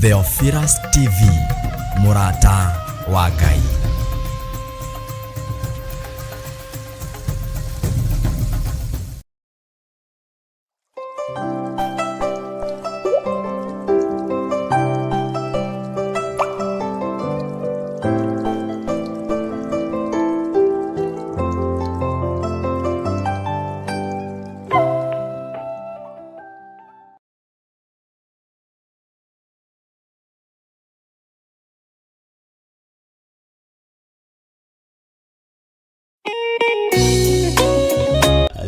Theophilus TV, mũrata wa Ngai.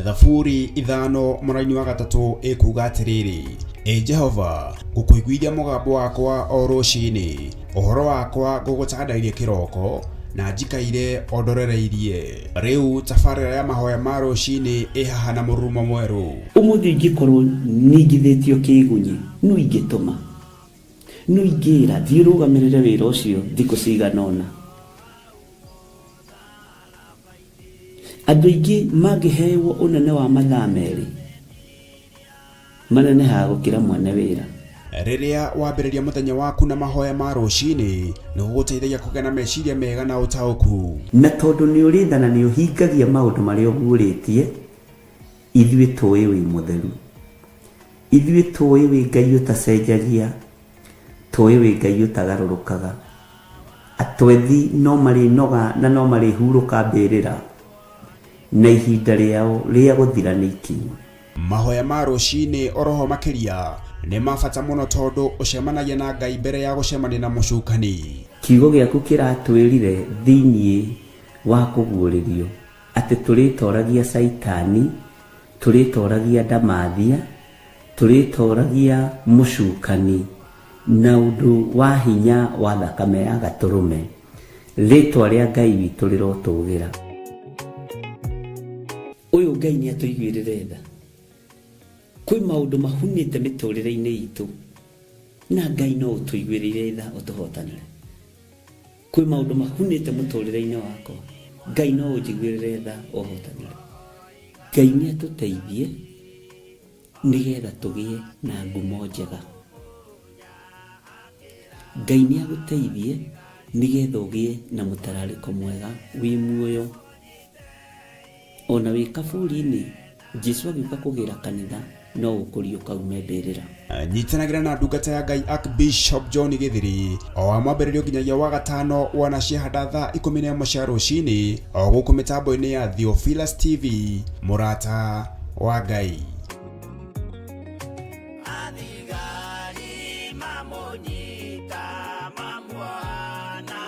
Thaburi 5:3 ĩkuuga atĩrĩrĩ, Ĩ Jehova, ngũkũiguithia mũgambo wakwa o rũcinĩ, ũhoro wakwa ngũgũtandairie kĩroko, na njikaire o ndorereirie. Rĩu tabarĩra ya mahoya ma rũcinĩ ĩ haha na mũrurumo mwerũ. Ũmũthĩ ingĩkorwo ningithĩtio kĩĩgunyĩ, nũ ingĩtũma? Nũ ingĩĩra, 'Thiĩ ũrũgamĩrĩre wĩra ũcio thikũ cigana ũna'? Andũ aingĩ mangĩhewo ũnene wa mathaa merĩ, manenehaga gũkĩra mwene wĩra. Rĩrĩa wambĩrĩria mũthenya waku na mahoya ma rũcinĩ, nĩ gũgũteithagia kũgĩa na meciria mega na ũtaũku. Na tondũ nĩ ũrĩ tha na nĩ ũhingagia maũndũ marĩa ũguũrĩtie, ithuĩ tũũĩ wĩ mũtheru. Ithuĩ tũũĩ wĩ Ngai ũtacenjagia, Tũĩ wĩ Ngai ũtagarũrũkaga. Atwethi no marĩnoga na no marĩhurũka mbĩrĩra, na ihinda rĩao rĩa gũthira nĩ ikinyu. Mahoya ma rũcinĩ oroho makĩria nĩ ma bata mũno tondũ ũcemanagia na Ngai mbere ya gũcemania na mũcukani. Kiugo gĩaku kĩratwĩrire thĩinĩ wa kũguũrĩrio atĩ tũrĩtoragia Caitani, tũrĩtoragia ndamathia, Tũrĩtooragia mũcukani na ũndũ wa hinya wa thakame ya Gatũrũme. Rĩĩtwa rĩa Ngai witũ rĩrotũũgĩra. Ũyũ Ngai nĩ atũiguĩrĩre tha. Kwĩ maũndũ mahunĩte mĩtũrĩre-inĩ itũ na Ngai no ũtũiguĩrĩire tha ũtũhotanĩre. Kwĩ maũndũ mahunĩte mũtũrĩre-inĩ wakwa Ngai no ũnjiguĩrĩre tha ũhotanĩre. Ngai nĩ atũteithie nĩgetha tũgĩe na ngumo njega. Ngai nĩ agũteithie nĩgetha ũgĩe na mũtararĩko mwega wĩ muoyo. Ona wĩ kaburi-inĩ, Jesu agĩũka kũgĩra kanitha no ũkũriũka ume mbĩrĩra. Nyitanagĩra na ndungata ya Ngai Archbishop John Gĩthiri o wa mwambĩrĩrio nginyagia wa gatano wona ciahanda thaa 11 cia rũcinĩ o gũkũ mĩtambo-inĩ ya Theophilus TV, mũrata wa Ngai. Athigari mamũnyita mamuoha na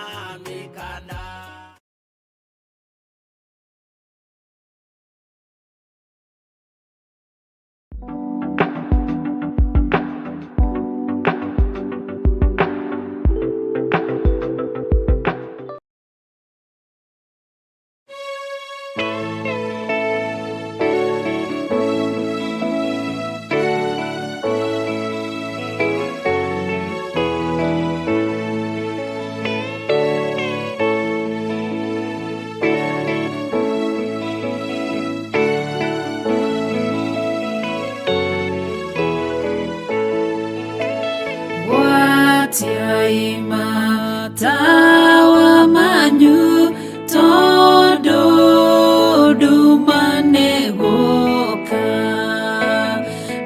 mĩkanda. Gwatiai matawa manyu tondũ nduma nĩ gũka,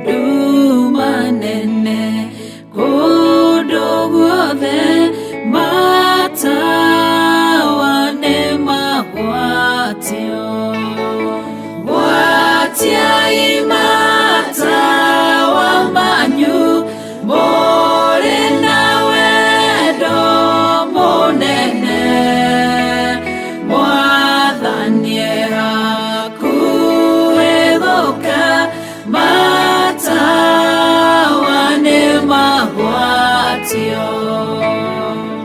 nduma nene kũndũ guothe matawa nĩ magwatio. Gwatiai matawa manyu mũrĩ na wendo mũnene, Mwathani e hakuhĩ gũka, matawa nĩ magwatio.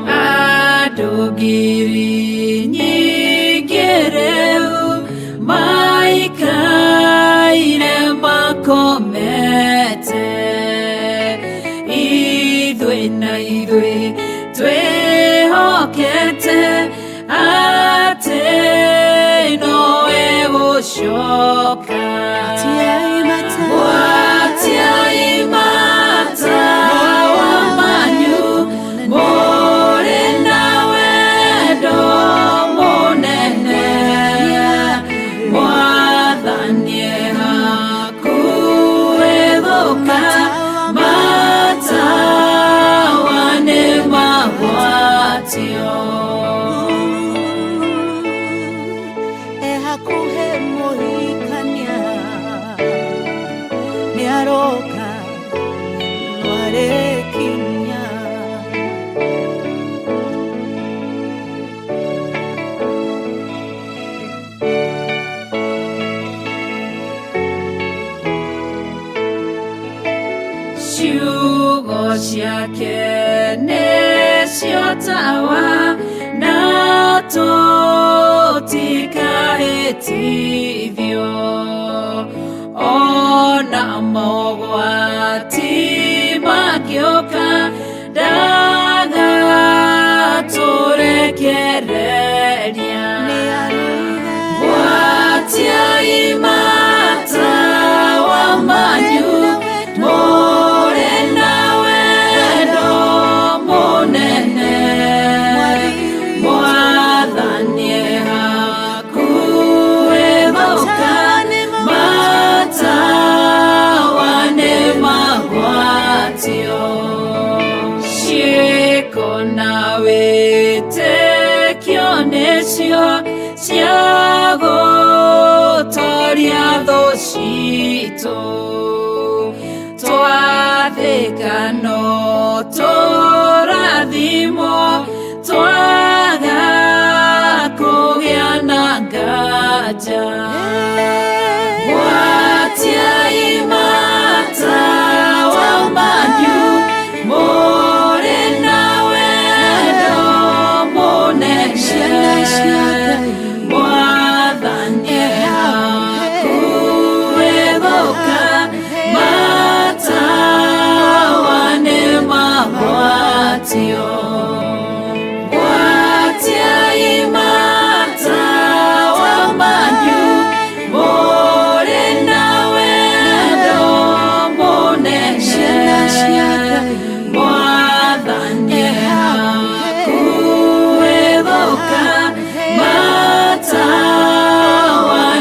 Andũ ngiri nyingĩ rĩu maikaire makomete, ithuĩ na ithuĩ twĩhokete atĩ nowe gũcoka. Gwatiai matawa manyu ciake nĩcio tawa na tũtikahĩtithio ona mogwati mangĩũka ndagatũrekereria Gwatiai matawa manyu mũrĩ na wendo mũnene Mwathani e hakuhĩ gũka matawa nĩmagwatio ciĩko na wĩtĩkio nĩcio cia gũtoria thũ citũ twathĩka no tũrathimwo twaga kũgĩa na nganja Gwatiai matawa manyu mũrĩ na wendo mũnene Mwathani e hakuhĩ gũka matawa nĩmagwatio Gwatiai matawa manyu mũrĩ na wendo mũnene Mwathani e hakuhĩ gũka matawa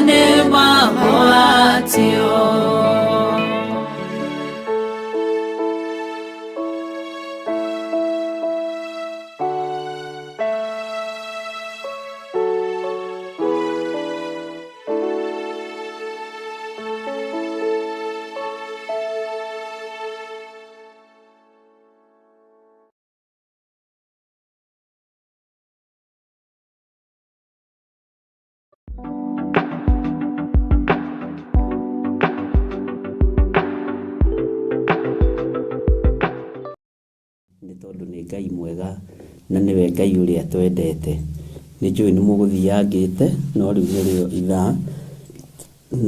nĩmagwatio Nĩ tondũ nĩ Ngai mwega na nĩwe Ngai ũrĩa twendete. Nĩ njũĩ nĩ mũgũthiangĩte no rĩu nĩrĩo ithaa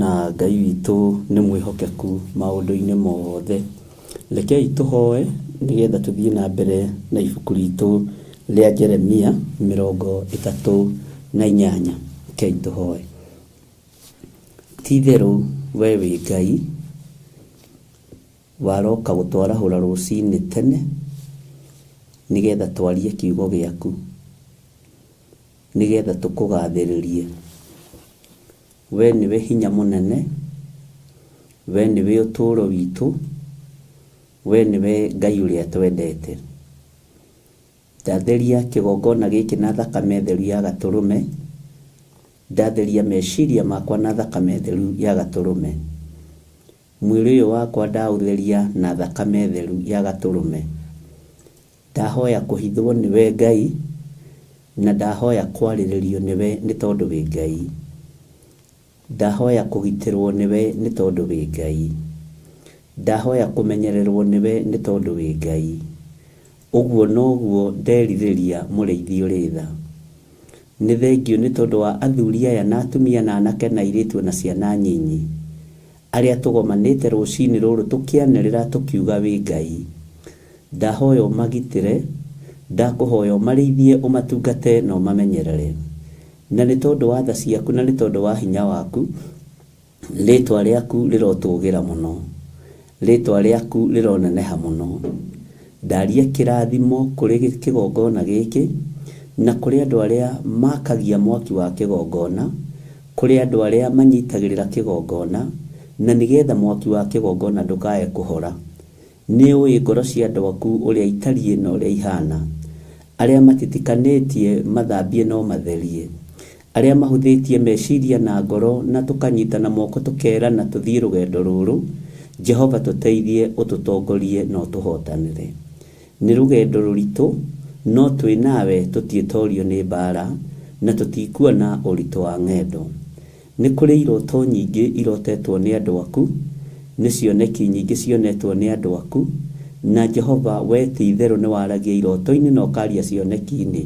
na Ngai witũ nĩ mwĩhokeku maũndũ-inĩ mothe. Rekei tũhoe nĩgetha tũthiĩ na mbere na ibuku ritũ rĩa Jeremia 38. Rekei tũhoe. Ti-itherũ we wĩ Ngai waroka gũtwarahũra rũcinĩ tene nĩgetha twarie kiugo gĩaku nĩgetha tũkũgathĩrĩrie. We nĩwe hinya mũnene, we nĩwe ũtũũro witũ, we nĩwe Ngai ũrĩa twendete. Ndatheria kĩgongona gĩkĩ na thakame theru ya gatũrũme, ndatheria meciria makwa na thakame theru ya gatũrũme, mwĩrĩ ũyũ wakwa ndaũtheria na thakame theru ya gatũrũme. Ndahoya kũhithwo nĩwe Ngai na ndahoya kwarĩrĩrio nĩwe nĩ tondũ wĩ Ngai. Ndahoya kũgitĩrwo nĩwe nĩ tondũ wĩ Ngai. Ndahoya kũmenyererwo nĩwe nĩ tondũ wĩ Ngai. Ũguo noguo nderirĩria mũrĩithi ũrĩ tha. Nĩ thengio nĩ tondũ wa athuri aya na atumia na anake na airĩtu na ciana nyinyi arĩa tũgomanĩte rũcinĩ rũrũ tũkĩanĩrĩra tũkiuga wĩ Ngai. Ndahoya ũmagitĩre, ndakũhoya ũmarĩithie, ũmatungate na ũmamenyerere. Na nĩ tondũ wa tha ciaku na nĩ tondũ wa hinya waku, rĩtwa rĩaku rĩrotũgĩra mũno, rĩtwa rĩaku rĩroneneha mũno. Ndaria kĩrathimo kũrĩ kĩgongona gĩkĩ na kũrĩ andũ arĩa makagia mwaki wa kĩgongona, kũrĩ andũ arĩa manyitagĩrĩra kĩgongona, na nĩgetha mwaki wa kĩgongona ndũkae kũhora. Nĩ ũĩ ngoro cia andũ aku ũrĩa itariĩ na ũrĩa ihana. Arĩa matitikanĩtie mathambie no matherie. Arĩa mahũthĩtie meciria na ngoro na tũkanyitana moko tũkerana tũthiĩ rũgendo rũrũ, Jehova tũteithie ũtũtongorie na ũtũhotanĩre. Nĩ rũgendo rũritũ no twĩ nawe tũtiĩtorio nĩ mbara na tũtikuona ũritũ wa ng'endo. Nĩ kũrĩ iroto nyingĩ irotetwo nĩ andũ aku, nĩ cioneki nyingĩ cionetwo nĩ andũ aku, Na Jehova, we ti itherũ nĩ waragia iroto-inĩ na ũkaria cioneki-inĩ.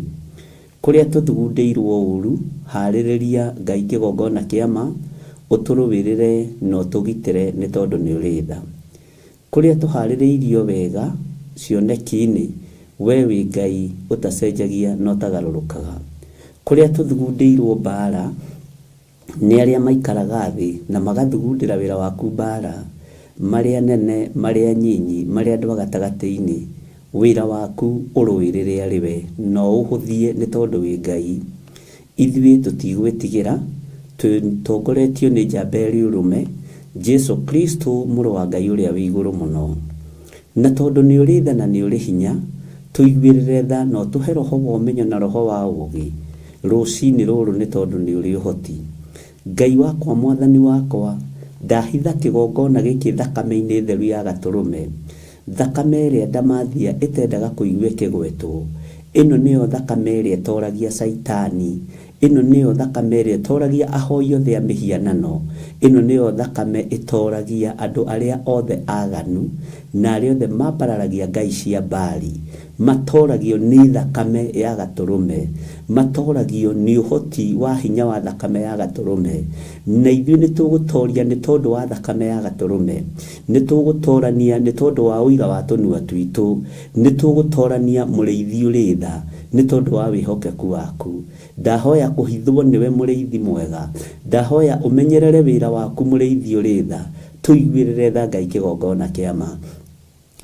Kũrĩa tũthugundĩirwo ũũru, harĩrĩria Ngai kĩgongona kĩa ma, ũtũrũĩrĩre na ũtũgitĩre nĩ tondũ nĩ ũrĩ tha. Kũrĩa tũharĩrĩirio wega cioneki-inĩ, we wĩ Ngai ũtacenjagia na ũtagarũrũkaga. Kũrĩa tũthugundĩirwo mbaara nĩ arĩa maikaraga thĩ na magathugundĩra wĩra waku mbaara, marĩ anene, marĩ anyinyi, marĩ andũ a gatagatĩ-inĩ, wĩra waku ũrũĩrĩre arĩ we na ũũhũthie nĩ tondũ wĩ Ngai. Ithuĩ tũtigwĩtigĩra, tũtongoretio nĩ njamba ĩrĩ ũrũme, Jesu Kristo mũrũ wa Ngai ũrĩa wĩ igũrũ mũno. Na tondũ nĩ ũrĩ tha na nĩ ũrĩ hinya, tũiguĩrĩre tha na ũtũhe roho wa ũmenyo na roho wa ũũgĩ rũcinĩ rũrũ nĩ tondũ nĩ ũrĩ ũhoti. Ngai wakwa, mwathani wakwa, ndahitha kĩgongona gĩkĩ thakame-inĩ theru ya gatũrũme, thakame ĩrĩa ndamathia ĩtendaga kũigua ĩkĩgwetwo. Ĩno nĩyo thakame ĩrĩa ĩtoragia Caitani, ĩno nĩyo thakame ĩrĩa ĩtoragia ahoi othe a mĩhianano, ĩno nĩyo thakame ĩtoragia andũ arĩa othe aganu na arĩa othe mambararagia ngai cia Baali. Matoragio nĩ thakame ya gatũrũme, matoragio nĩ ũhoti wa hinya wa thakame ya gatũrũme. Na ithuĩ nĩ tũgũtoria nĩ tondũ wa thakame ya gatũrũme, nĩ tũgũtorania nĩ tondũ wa ũira wa tũnua twitũ, nĩ tũgũtorania mũrĩithi ũrĩ tha nĩ tondũ wa wĩhokeku waku. Ndahoya kũhithwo nĩwe mũrĩithi mwega, ndahoya ũmenyerere wĩra waku mũrĩithi ũrĩ tha, tũiguĩrĩre tha Ngai kĩgongona kĩa ma.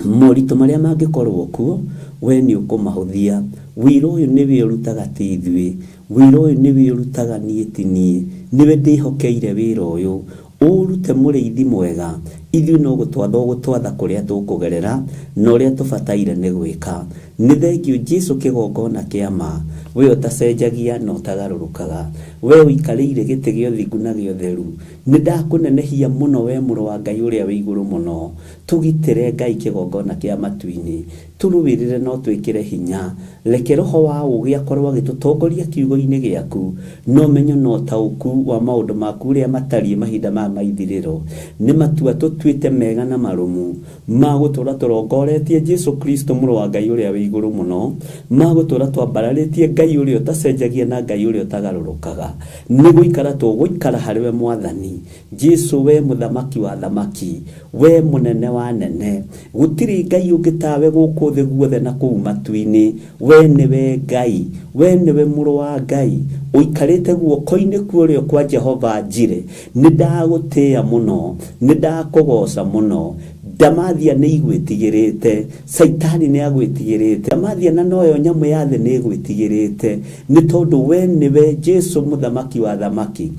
Moritũ marĩa mangĩkorwo kuo, we nĩ ũkũmahũthia. Wĩra ũyũ nĩwe ũrutaga ti ithuĩ, wĩra ũyũ nĩwe ũrutaga niĩ ti niĩ, nĩwe ndĩhokeire wĩra ũyũ. Ũũrute mũrĩithi mwega, ithuĩ no gũtwatha ũgũtwatha kũrĩa tũkũgerera na ũrĩa tũbataire nĩ gwĩka. Nĩ thengio Jesu kĩgongona kĩa ma, we ũtacenjagia na ũtagarũrũkaga, we ũikarĩire gĩtĩ gĩa ũthingu na gĩa ũtheru. Nĩ ndakũnenehia mũno we mũrũ wa Ngai ũrĩa wĩ igũrũ mũno. Tũgitĩre Ngai kĩgongona kĩa matu-inĩ, tũrũĩrĩre na ũtwĩkĩre hinya. Reke roho wa ũũgĩ akorwo agĩtũtongoria kiugo-inĩ gĩaku, na ũmenyo na ũtaũku wa maũndũ maku ũrĩa matariĩ mahinda maya ma ithirĩro. Nĩ matua tũtuĩte mega na marũmu ma gũtũũra tũrongoretie Jesu Kristo mũrũ wa Ngai ũrĩa wĩ igũrũ mũno, ma gũtũũra twambararĩtie Ngai ũrĩa ũtacenjagia na Ngai ũrĩa ũtagarũrũkaga. Nĩ gũikara tũgũikara harĩ we Mwathani Jesu, we mũthamaki wa thamaki, we mũnene wa nene. Gũtirĩ Ngai ũngĩ tawe gũkũ thĩ guothe na kũu matu-inĩ. We nĩwe Ngai, we nĩwe mũrũ wa Ngai, ũikarĩte guoko-inĩ kwa ũrĩo kwa Jehova Njire. Nĩ ndagũtĩĩa mũno, nĩ ndakũgooca mũno. Ndamathia nĩ igwĩtigĩrĩte, Caitani nĩ agwĩtigĩrĩte, ndamathia na noyo nyamũ ya thĩ nĩ ĩgwĩtigĩrĩte, nĩ tondũ we nĩwe Jesu mũthamaki wa thamaki,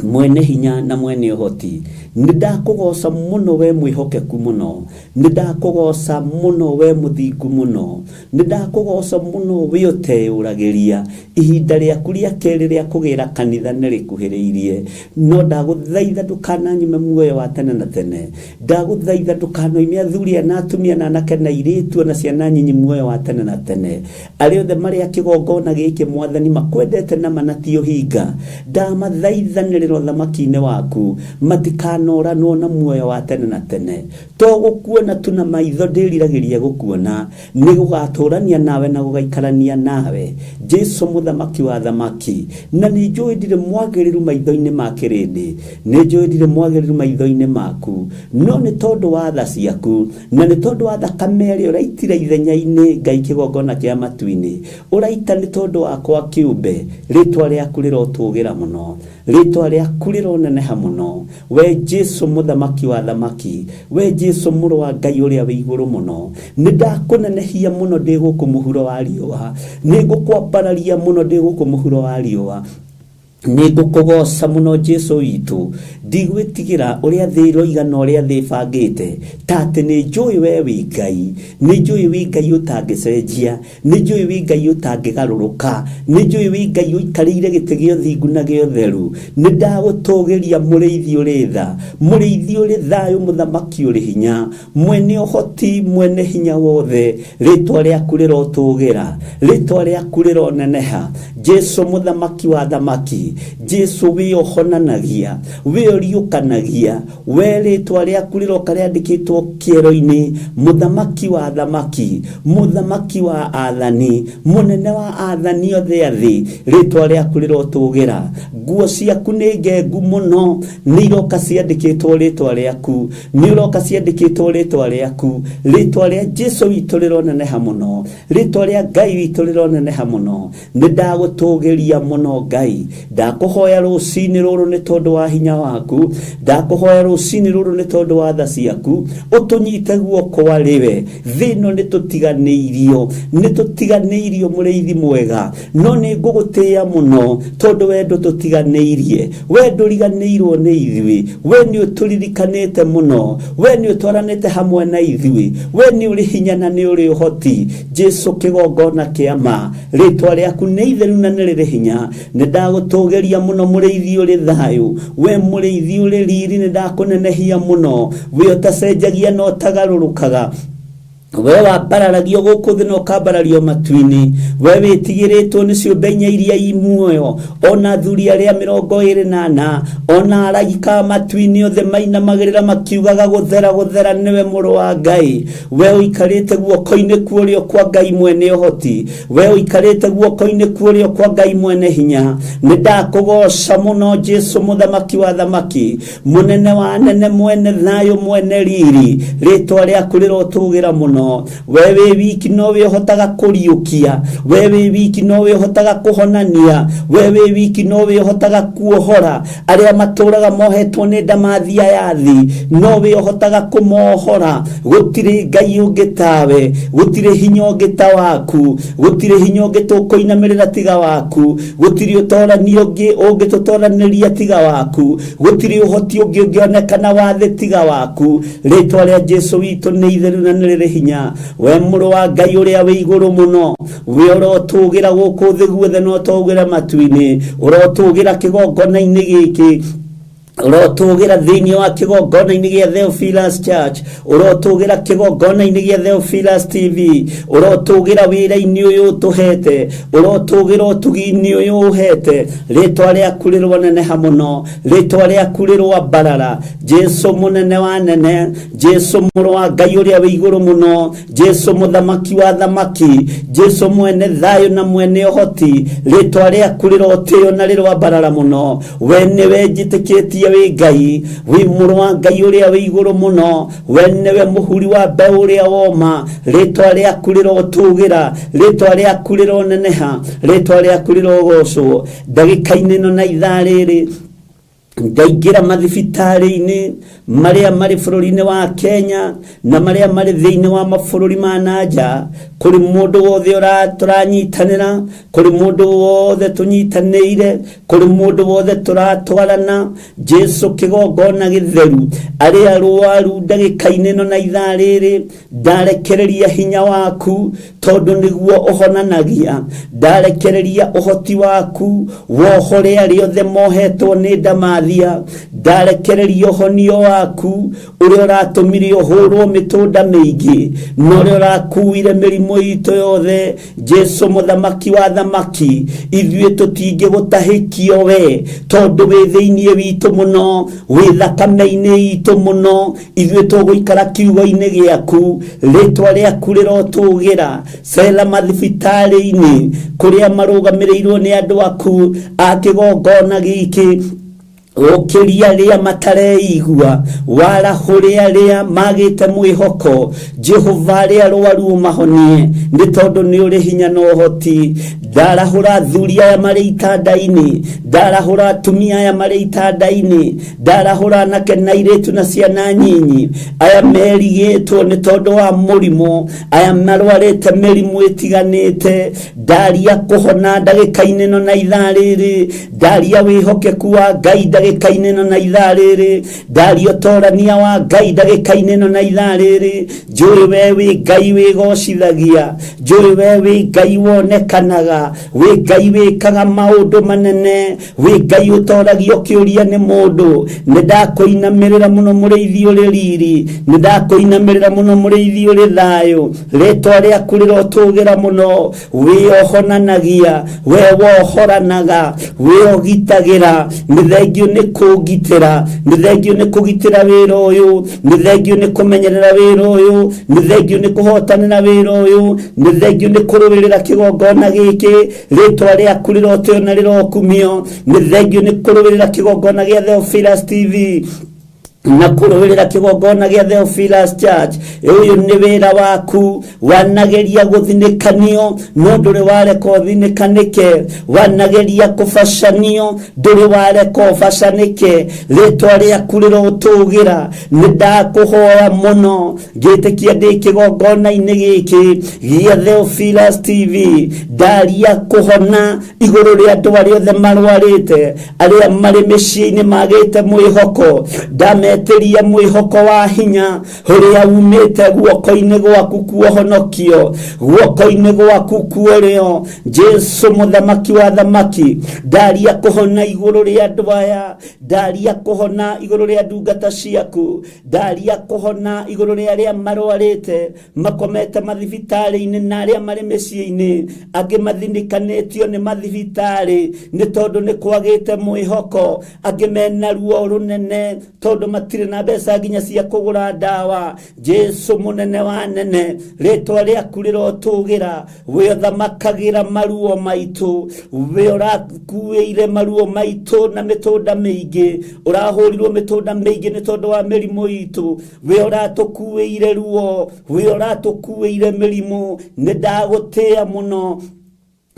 mwene hinya na mwene ũhoti. Nĩ ndakũgooca mũno we mwĩhokeku mũno, nĩ ndakũgooca mũno we mũthingu mũno, nĩ ndakũgooca mũno we ũteyũragĩria. Ihinda rĩaku rĩa kerĩ rĩa kũgĩra kanitha nĩ rĩkuhĩrĩirie, no ndagũthaitha ndũkananyume muoyo wa tene na tene. Ndagũthaitha ndũkanoime athuri na atumia na anake na airĩtu na ciana nyinyi muoyo wa tene na tene. Arĩa othe marĩ a kĩgongona gĩkĩ Mwathani makwendete na mana ti ũhinga, ndamathaithanĩrĩra ũthamaki-inĩ waku, matikanoranwo na muoyo wa tene na tene. To gũkuona tu na maitho ndĩriragĩria gũkuona, nĩ gũgatũrania nawe na gũgaikarania nawe, Jesu mũthamaki wa thamaki. Na nĩ njũĩ ndirĩ mwagĩrĩru maitho-inĩ ma kĩrĩndĩ, nĩ njũĩ ndirĩ mwagĩrĩru maitho-inĩ maku, no nĩ tondũ wa tha ciaku na nĩ tondũ wa thakame ĩrĩa ũraitira ithenya-inĩ Ngai kĩgongona kĩa matu-inĩ, ũraita nĩ tondũ wakwa kĩũmbe. Rĩtwa rĩaku rĩrotũgĩra mũno, rĩtwa rĩaku rĩroneneha mũno, we Jesu mũthamaki wa thamaki, we Jesu mũrũ wa Ngai ũrĩa wĩ igũrũ mũno. Nĩ ndakũnenehia mũno ndĩ gũkũ mũhuro wa riũa, nĩ ngũkwambararia mũno ndĩ gũkũ mũhuro wa riũa. Nĩ ngũkũgooca mũno Jesu witũ, ndigwĩtigĩra ũrĩa thĩ ĩroiga na ũrĩa thĩ ĩbangĩte, ta atĩ nĩ njũĩ we wĩ Ngai, nĩ njũĩ wĩ Ngai ũtangĩcenjia, nĩ njũĩ wĩ Ngai ũtangĩgarũrũka, nĩ njũĩ wĩ Ngai ũikarĩire gĩtĩ gĩa ũthingu na gĩa ũtheru. Nĩ ndagũtũgĩria mũrĩithi ũrĩ tha, mũrĩithi ũrĩ thayũ, mũthamaki ũrĩ hinya, mwene ũhoti, mwene hinya wothe. Rĩtwa rĩaku rĩrotũgĩra, rĩtwa rĩaku rĩroneneha, Jesu mũthamaki wa thamaki. ũhoti. Jesu wĩ ũhonanagia, wĩ ũriũkanagia, we rĩtwa rĩaku rĩroka rĩandĩkĩtwo kĩero-inĩ, mũthamaki wa athamaki, mũthamaki wa athani, mũnene wa athani othe a thĩ, rĩtwa rĩaku rĩrotũgĩra. Nguo ciaku nĩ ngengu mũno, nĩ iroka ciandĩkĩtwo rĩtwa rĩaku, nĩ ũroka ciandĩkĩtwo rĩtwa rĩaku. Rĩtwa rĩa Jesu witũ rĩroneneha mũno, rĩtwa rĩa Ngai witũ rĩroneneha mũno. Nĩ ndagũtũgĩria mũno Ngai, ndakũhoya rũcinĩ rũrũ nĩ tondũ wa hinya waku, ndakũhoya rũcinĩ rũrũ nĩ tondũ wa tha ciaku, ũtũnyite guoko arĩ we. Thĩ ĩno nĩ tũtiganĩirio, nĩ tũtiganĩirio mũrĩithi mwega, no nĩ ngũgũtĩĩa mũno tondũ we ndũtũtiganĩirie, we ndũriganĩirwo nĩ ithuĩ, we nĩ ũtũririkanĩte mũno, we nĩ ũtwaranĩte hamwe na ithuĩ, we nĩ ũrĩ hinya na nĩ ũrĩ ũhoti. Jesu kĩgongona kĩa ma, rĩtwa rĩaku nĩ itheru na nĩ rĩrĩ hinya. Nĩ ndagũtũgĩria mũno mũrĩithi ũrĩ thayũ, we mũrĩithi ũrĩ riri, nĩ ndakũnenehia mũno, we ũtacenjagia na ũtagarũrũkaga, we wambararagio gũkũ thĩ na ũkambarario matu-inĩ, we wĩtigĩrĩtwo nĩ ciũmbe inya iria i muoyo, ona athuri arĩa 24, ona araika a matu-inĩ othe mainamagĩrĩra makiugaga gũthera gũthera nĩwe mũrũ wa Ngai. We ũikarĩte guoko-inĩ kwa ũrĩo kwa Ngai mwene ũhoti, we ũikarĩte guoko-inĩ kwa ũrĩo kwa Ngai mwene hinya, nĩ ndakũgoca mũno Jesu mũthamaki wa thamaki, mũnene wa anene, mwene thayũ, mwene riri, rĩtwa rĩaku rĩrotũgĩra mũno. We wĩ wiki no we ũhotaga kũriũkia, we wĩ wiki no we ũhotaga kũhonania, we wĩ wiki no we ũhotaga kuohora arĩa matũraga mohetwo nĩ ndamathia ya thĩ, no we ũhotaga kũmohora. Gũtirĩ Ngai ũngĩ tawe, gũtirĩ hinya ũngĩ ta waku, gũtirĩ hinya ũngĩ tũkũinamĩrĩra tiga waku, gũtirĩ ũtorani ũngĩ ũngĩtũtoranĩria tiga waku, gũtirĩ ũhoti ũngĩ ũngĩonekana wa thĩ tiga waku. Rĩtwa rĩa Jesu witũ nĩ itheru na nĩ rĩrĩ hinya. We mũrũ wa Ngai ũrĩa wĩ igũrũ mũno, we ũrotũgĩra gũkũ thĩ guothe na ũtũgĩra matu-inĩ, ũrotũgĩra kĩgongona-inĩ gĩkĩ, ũrotũgĩra thĩinĩ wa kĩgongona-inĩ gĩa Theophilus Church, ũrotũgĩra kĩgongona-inĩ gĩa Theophilus TV, ũrotũgĩra wĩra-inĩ ũyũ ũtũhete, ũrotũgĩra ũtugi-inĩ ũyũ ũhete. Rĩtwa rĩaku rĩroneneha mũno, rĩtwa rĩaku rĩroambarara. Jesu mũnene wa nene, Jesu mũrũ wa Ngai ũrĩa wĩ igũrũ mũno, Jesu mũthamaki wa thamaki, Jesu mwene thayũ na mwene ũhoti, rĩtwa rĩaku rĩrotĩo na rĩroambarara mũno. We nĩwe njĩtĩkĩtie wĩ Ngai, wĩ mũrũ wa Ngai ũrĩa wĩ igũrũ mũno, we nĩwe mũhuri wa mbeũ ũrĩa woma, rĩtwa rĩaku rĩrotũgĩra, rĩtwa rĩaku rĩroneneha, rĩtwa rĩaku rĩrogocwo. Ndagĩka-inĩ ĩno na ithaa rĩrĩ ndaingĩra mathibitarĩ-inĩ marĩa marĩ bũrũri-inĩ wa Kenya na marĩa marĩ thĩinĩ wa mabũrũri ma na nja, kũrĩ mũndũ wothe tũranyitanĩra, kũrĩ mũndũ wothe tũnyitanĩire, kũrĩ mũndũ wothe tũratwarana. Jesu kĩgongona gĩtheru, arĩa arwaru ndagĩka-inĩ ĩno na ithaa rĩrĩ, ndarekereria hinya waku tondũ nĩguo ũhonanagia, ndarekereria ũhoti waku wohore arĩa othe mohetwo nĩ ndamathia, ndarekereria ũhonio waku ũrĩa ũratũmire ũhũrwo mĩtũnda mĩingĩ na ũrĩa ũrakuire mĩrimũ itũ yothe. Jesu mũthamaki wa thamaki, ithuĩ tũtingĩgũtahĩkio we tondũ wĩ thĩinĩ witũ mũno, wĩ thakame-inĩ itũ mũno, ithuĩ tũgũikara kiugo-inĩ gĩaku. Rĩtwa rĩaku rĩrotũgĩra. Cera mathibitarĩ-inĩ kũrĩa marũgamĩrĩirwo nĩ andũ aku a kĩgongona gĩkĩ, ũkĩria arĩa matareigua, warahũre arĩa magĩte mwĩhoko. Jehova, arĩa arwaru ũmahonie nĩ tondũ nĩ ũrĩ hinya na ũhoti. Ndarahũra athuri aya marĩ itanda-inĩ, ndarahũra atumia aya marĩ itanda-inĩ, ndarahũra anake na airĩtu na ciana nyinyi, aya merigĩtwo nĩ tondũ wa mũrimũ, aya marwarĩte mĩrimũ ĩtiganĩte. Ndaria kũhona ndagĩka-inĩ ĩno na ithaa rĩrĩ, ndaria wĩhokeku wa Ngai ndagĩka. ndagĩka-inĩ ĩno na ithaa rĩrĩ, ndaria ũtorania wa Ngai ndagĩka-inĩ ĩno na ithaa rĩrĩ. Njũĩ we wĩ Ngai wĩgocithagia, njũĩ we wĩ Ngai wonekanaga, wĩ Ngai wĩkaga maũndũ manene, wĩ Ngai ũtoragio kĩũria nĩ mũndũ. Nĩ ndakũinamĩrĩra mũno mũrĩithi ũrĩ riri, nĩ ndakũinamĩrĩra mũno mũrĩithi ũrĩ thayũ. Rĩtwa rĩaku rĩrotũgĩra mũno, wĩohonanagia, we wohoranaga, wĩogitagĩra. Nĩ thengio nĩ kũngitĩra, nĩ thengio nĩ kũgitĩra wĩra ũyũ, nĩ thengio nĩ kũmenyerera wĩra ũyũ, nĩ thengio nĩ kũhotanĩra wĩra ũyũ, nĩ thengio nĩ kũrũĩrĩra kĩgongona gĩkĩ. Rĩtwa rĩaku rĩrotĩo na rĩrokumio. Nĩ thengio nĩ kũrũĩrĩra kĩgongona gĩa Theophilus TV na kũrũĩrĩra kĩgongona gĩa Theophilus Church. Ũyũ nĩ wĩra waku, wanageria gũthinĩkanio no ndũrĩ wareka ũthinĩkanĩke, wanageria kũbacanio ndũrĩ wareka ũbacanĩke. Rĩtwa rĩaku rĩrotũgĩra. Nĩ ndakũhoya mũno ngĩtĩkia ndĩ kĩgongona-inĩ gĩkĩ gĩa Theophilus TV, ndaria kũhona igũrũ rĩa andũ arĩa othe marwarĩte, arĩa marĩ mĩciĩ-inĩ magĩte mwĩhoko. Ndametĩria mwĩhoko wa hinya ũrĩa umĩte guoko-inĩ gwaku kuohonokio, guoko-inĩ gwaku kuorĩo. Jesu mũthamaki wa thamaki, ndaria kũhona igũrũ rĩa andũ aya, ndaria kũhona igũrũ rĩa ndungata ciaku, ndaria kũhona igũrũ rĩa arĩa marwarĩte makomete mathibitarĩ-inĩ na arĩa marĩ mĩciĩ-inĩ, angĩ mathinĩkanĩtio nĩ mathibitarĩ nĩ tondũ nĩ kwagĩte mwĩhoko, angĩ mena ruo rũnene tondũ matirĩ na mbeca nginya cia kũgũra ndawa. Jesu mũnene wa nene, rĩtwa rĩaku rĩrotũgĩra. We ũthamakagĩra maruo maitũ, we ũrakuĩire maruo maitũ na mĩtũnda mĩingĩ, ũrahũrirwo mĩtũnda mĩingĩ nĩ tondũ wa mĩrimũ itũ, we ũratũkuĩire ruo, we ũratũkuĩire mĩrimũ. Nĩ ndagũtĩĩa mũno,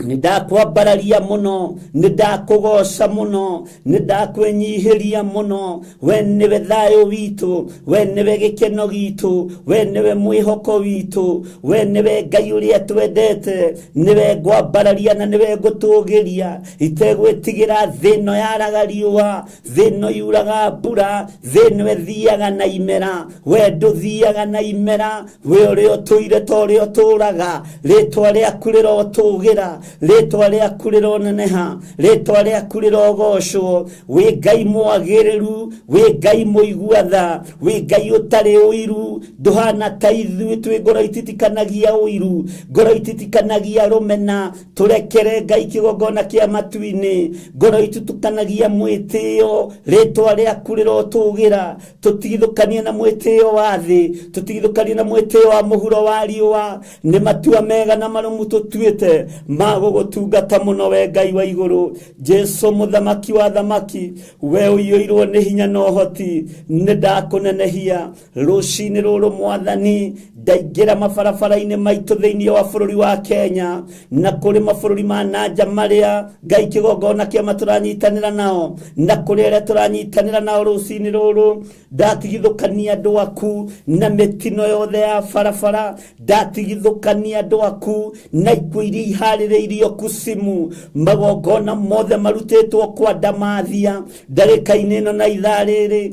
nĩ ndakwambararia mũno, nĩ ndakũgoca mũno, nĩ ndakwĩnyihĩria mũno. We nĩwe thayũ witũ, we nĩwe gĩkeno gitũ, we nĩwe mwĩhoko witũ, we nĩwe Ngai ũrĩa twendete. Nĩwe ngwambararia na nĩwe ngũtũgĩria, itegwĩtigĩra thĩ ĩno yaraga riũa, thĩ ĩno yuraga mbura, thĩ ĩno ĩthiaga na imera, we ndũthiaga na imera, we ũrĩa ũtũire ta ũrĩa ũtũraga. Rĩtwa rĩaku rĩrotũgĩra, rĩtwa rĩaku rĩroneneha, rĩtwa rĩaku rĩrogocwo. Wĩ Ngai mwagĩrĩru, wĩ Ngai mũigua tha, wĩ Ngai ũtarĩ ũiru, ndũhana ta ithuĩ twĩ ngoro ititikanagia ũiru, ngoro ititikanagia rũmena. Tũrekere Ngai kĩgongona kĩa matu-inĩ, ngoro itutukanagia mwĩtĩo. Rĩtwa rĩaku rĩrotũgĩra. Tũtigithũkanie na mwĩtĩo wa thĩ, tũtigithũkanie na mwĩtĩo wa mũhuro wa riũa. Nĩ matua mega na marũmu tũtuĩte ma gũgũtungata mũno, we Ngai wa igũrũ. Jesu mũthamaki wa thamaki, we ũiyũirwo nĩ hinya na ũhoti, nĩ ndakũnenehia rũcinĩ rũrũ mwathani. Ndaingĩra mabarabara-inĩ maitũ thĩinĩ wa bũrũri wa Kenya na kũrĩ mabũrũri ma nanja marĩa Ngai kĩgongona kĩama tũranyitanĩra nao, na kũrĩ arĩa tũranyitanĩra nao rũcinĩ rũrũ, ndatigithũkania andũ aku na mĩtino yothe ya barabara, ndatigithũkania andũ aku na ikuũ iria iharĩrĩirio kucimu, magongona mothe marutĩtwo kwa ndamathia ndagĩka-inĩ ĩno na ithaa rĩrĩ,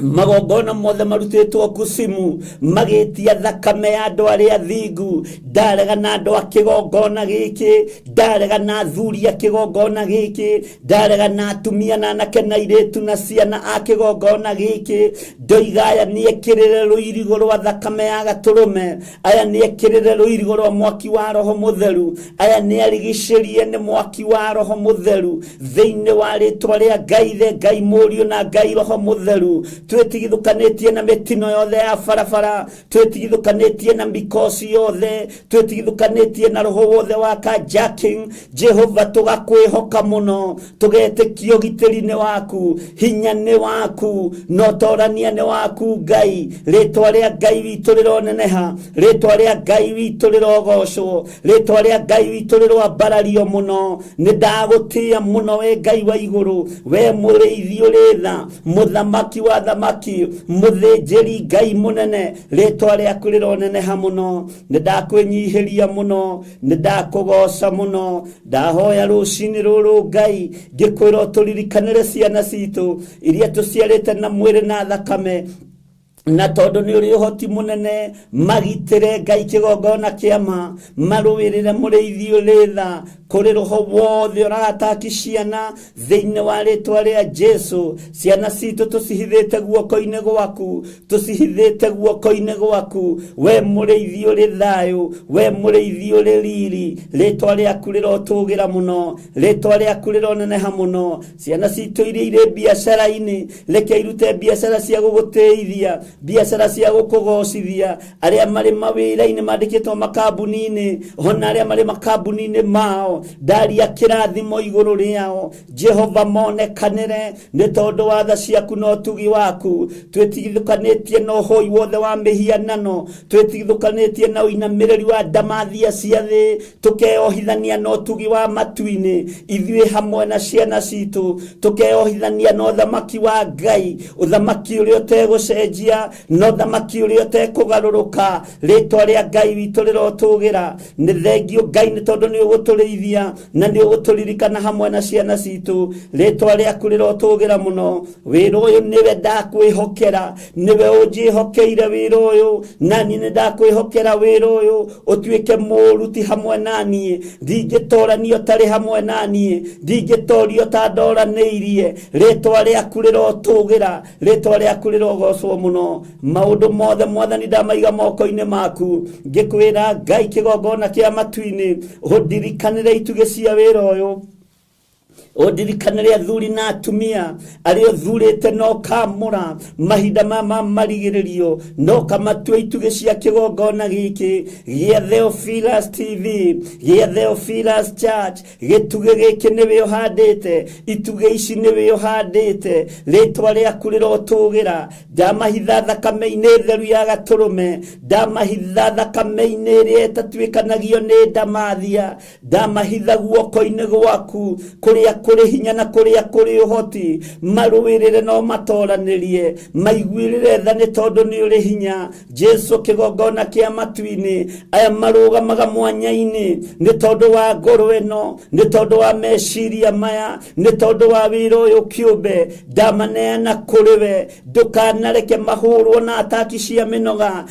magongona mothe marutĩtwo kucimu magĩtia thakame ya andũ arĩa athingu. Ndarega na andũ a kĩgongona gĩkĩ, ndarega na athuri a kĩgongona gĩkĩ, ndarega na atumia na anake na airĩtu na ciana a kĩgongona gĩkĩ. Ndoiga aya nĩekĩrĩre rũirigo rwa thakame ya gatũrũme, aya nĩekĩrĩre rũirigo rwa mwaki wa roho mũtheru, aya nĩarigicĩrie nĩ mwaki wa roho mũtheru thĩinĩ wa rĩtwa rĩa Ngai Ithe, Ngai Mũriũ na Ngai Roho Mũtheru. Twĩtigithũkanĩtie na mĩtino yothe ya barabara, twĩtigithũkanĩtie na mikosi yothe, twĩtigithũkanĩtie na roho wothe wa carjacking. Jehova, tũgakwĩhoka mũno, tũgetĩkia ũgitĩri nĩ waku, hinya nĩ waku, na ũtorania nĩ waku Ngai. Rĩtwa rĩa Ngai witũ rĩroneneha, rĩtwa rĩa Ngai witũ rĩrogocwo, rĩtwa rĩa Ngai witũ rĩroambarario mũno. Nĩ ndagũtĩĩa mũno we Ngai wa igũrũ, we mũrĩithi ũrĩ tha, mũthamaki wa thamaki. Mũthamaki, mũthĩnjĩri Ngai mũnene, rĩtwa rĩaku rĩroneneha mũno. Nĩ ndakwĩnyihĩria mũno, nĩ ndakũgoca mũno. Ndahoya rũcinĩ rũrũ Ngai ngĩkwĩra ũtũririkanĩre ciana citũ iria tũciarĩte na mwĩrĩ na thakame, na tondu ni uri uhoti munene magitire Ngai kigongona kiama maruwirire muriithi uri tha kuri roho wothe urataki ciana thiini wa ritwa ria Jesu. Ciana citu tucihithite guoko-ini gwaku, tucihithite guoko-ini gwaku, we muriithi uri thayu, we muriithi uri riri. Ritwa riaku rirotugira muno, ritwa riaku rironeneha muno. Ciana citu iria iri biacara-ini, reke irute biacara cia gugutithia, biacara cia gukugocithia. Aria mari mawira-ini mandikitwo makambuni-ini, ona aria mari makambuni-ini mao, ndaria kirathimo iguru riao. Jehova monekanire ni tondu wa tha ciaku na utugi waku. Twitigithukanitie na uhoi wothe wa mihianano, twitigithukanitie na uinamiriri wa ndamathia cia thi, tukeohithania na utugi wa matu-ini ithuĩ hamwe na ciana citu, tukeohithania na uthamaki wa Ngai, uthamaki uria utegũcenjia na uthamaki uria ũtekũgarũrũka. Rĩtwa rĩa Ngai witũ rĩrotũgĩra. Nĩ thengio Ngai nĩ tondũ nĩ ũgũtũrĩithia na nĩ ũgũtũririkana hamwe na ciana citũ. Rĩtwa rĩaku rĩrotũgĩra mũno. Wĩra ũyũ nĩwe ndakwĩhokera, nĩwe ũnjĩhokeire wĩra ũyũ, nani nĩ ndakwĩhokera wĩra ũyũ ũtuĩke mũruti hamwe naniĩ. Ndingĩtoranio ũtarĩ hamwe naniĩ, ndingĩtorio ũtandoranĩirie. Rĩtwa rĩaku rĩrotũgĩra, rĩtwa rĩaku rĩrogocwo mũno. Maũndũ mothe Mwathani ndamaiga moko-inĩ maku, ngĩkwĩra Ngai kĩgongona kĩa matu-inĩ ũndirikanĩre itugĩ cia wĩra ũyũ, ũndirikanĩre athuri na atumia arĩa ũthurĩte na ũkamũra mahinda ma marigĩrĩrio, na ũkamatua itugĩ cia kĩgongona gĩkĩ gĩa Theophilus TV, gĩa Theophilus Church. Gĩtugĩ gĩkĩ nĩwe ũhandĩte, itugĩ ici nĩwe ũhandĩte. Rĩtwa rĩaku rĩrotũgĩra. Ndamahitha thakame-inĩ theru ya gatũrũme, ndamahitha thakame-inĩ ĩrĩa ĩtatuĩkanagio nĩ ndamathia, ndamahitha guoko-inĩ gwaku kũrĩa kũrĩ hinya na kũrĩa kũrĩ ũhoti. Marũĩrĩre no matoranĩrie, maiguĩrĩre tha nĩ tondũ nĩ ũrĩ hinya. Jesu kĩgongona kĩa matu-inĩ, aya marũgamaga mwanya-inĩ nĩ tondũ wa ngoro ĩno, nĩ tondũ wa meciria maya, nĩ tondũ wa wĩra ũyũ kĩũmbe, ndamaneana kũrĩ we. Ndũkanareke mahũrwo na ataki cia mĩnoga,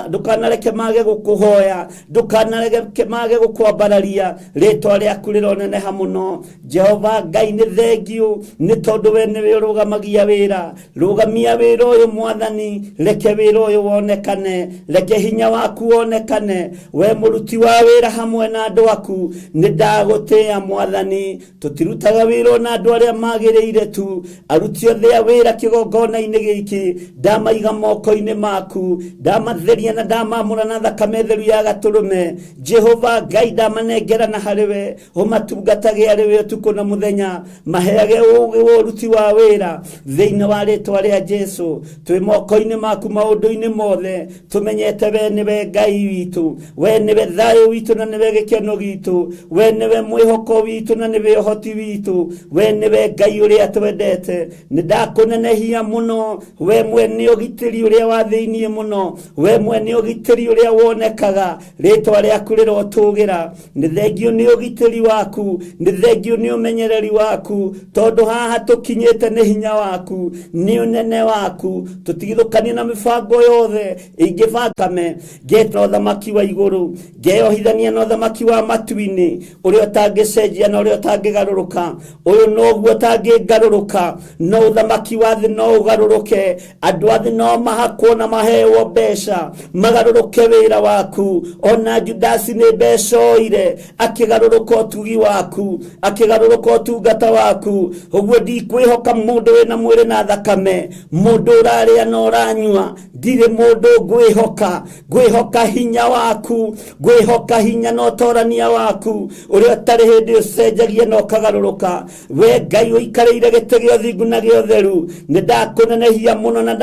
ndũkanareke mage gũkũhoya, ndũkanareke mage gũkwambararia. Rĩtwa rĩaku rĩroneneha mũno. Jehova Ngai nĩ thengio nĩ tondũ we nĩwe ũrũgamagia wĩra. Rũgamia wĩra ũyũ Mwathani, reke wĩra ũyũ wonekane, reke hinya waku wonekane. We mũruti wa wĩra hamwe na andũ aku, nĩ ndagũtĩĩa Mwathani. Tũtirutaga wĩra na andũ arĩa magĩrĩire tu, aruti othe a wĩra kĩgongona-inĩ gĩkĩ ndamaiga moko-inĩ maku, ndamatheria na ndamamũra na thakame theru ya gatũrũme. Jehova Ngai ndamanengera na harĩ we, ũmatungatage arĩ we ũtukũ na mũthenya, maheage ũũgĩ wa ũruti wa wĩra thĩinĩ wa rĩtwa rĩa Jesu. Twĩ moko-inĩ maku maũndũ-inĩ mothe, tũmenyete we nĩwe Ngai witũ, we nĩwe thayũ witũ na nĩwe gĩkeno gitũ, we nĩwe mwĩhoko witũ na nĩwe ũhoti witũ, we nĩwe Ngai ũrĩa twendete. Nĩ ndakũnenehia mũno, we mwene ũgitĩri ũrĩa wa thĩiniĩ mũno, we mwene ũgitĩri ũrĩa wonekaga. Rĩtwa rĩaku rĩrotũgĩra. Nĩ thengio nĩ ũgitĩri waku, nĩ thengio nĩ ũmenyereri waku, tondũ haha tũkinyĩte nĩ hinya waku, nĩ ũnene waku. Tũtigithũkanie na mĩbango yothe ĩngĩbangame. Ngeta ũthamaki wa igũrũ, ngeohithania na ũthamaki wa matu-inĩ ũrĩa ũtangĩcenjia na ũrĩa ũtangĩgarũrũka. Ũyũ noguo ũtangĩgarũrũka, no ũthamaki wa thĩ no ũgarũrũke. Andũ a thĩ no mahakwo na maheo mbeca magarũrũke wĩra waku. Ona Judasi nĩ mbeca oire akĩgarũrũka ũtugi waku, akĩgarũrũka ũtungata waku. Ũguo ndikwĩhoka mũndũ wĩna mwĩrĩ na thakame, mũndũ ũrarĩa na ũranyua. Ndirĩ mũndũ ngwĩhoka, ngwĩhoka hinya waku, ngwĩhoka hinya na ũtorania waku ũrĩa ũtarĩ hĩndĩ ũcenjagia na ũkagarũrũka. We Ngai ũikarĩire gĩtĩ gĩa ũthingu na gĩa ũtheru, nĩ ndakũnenehia mũno na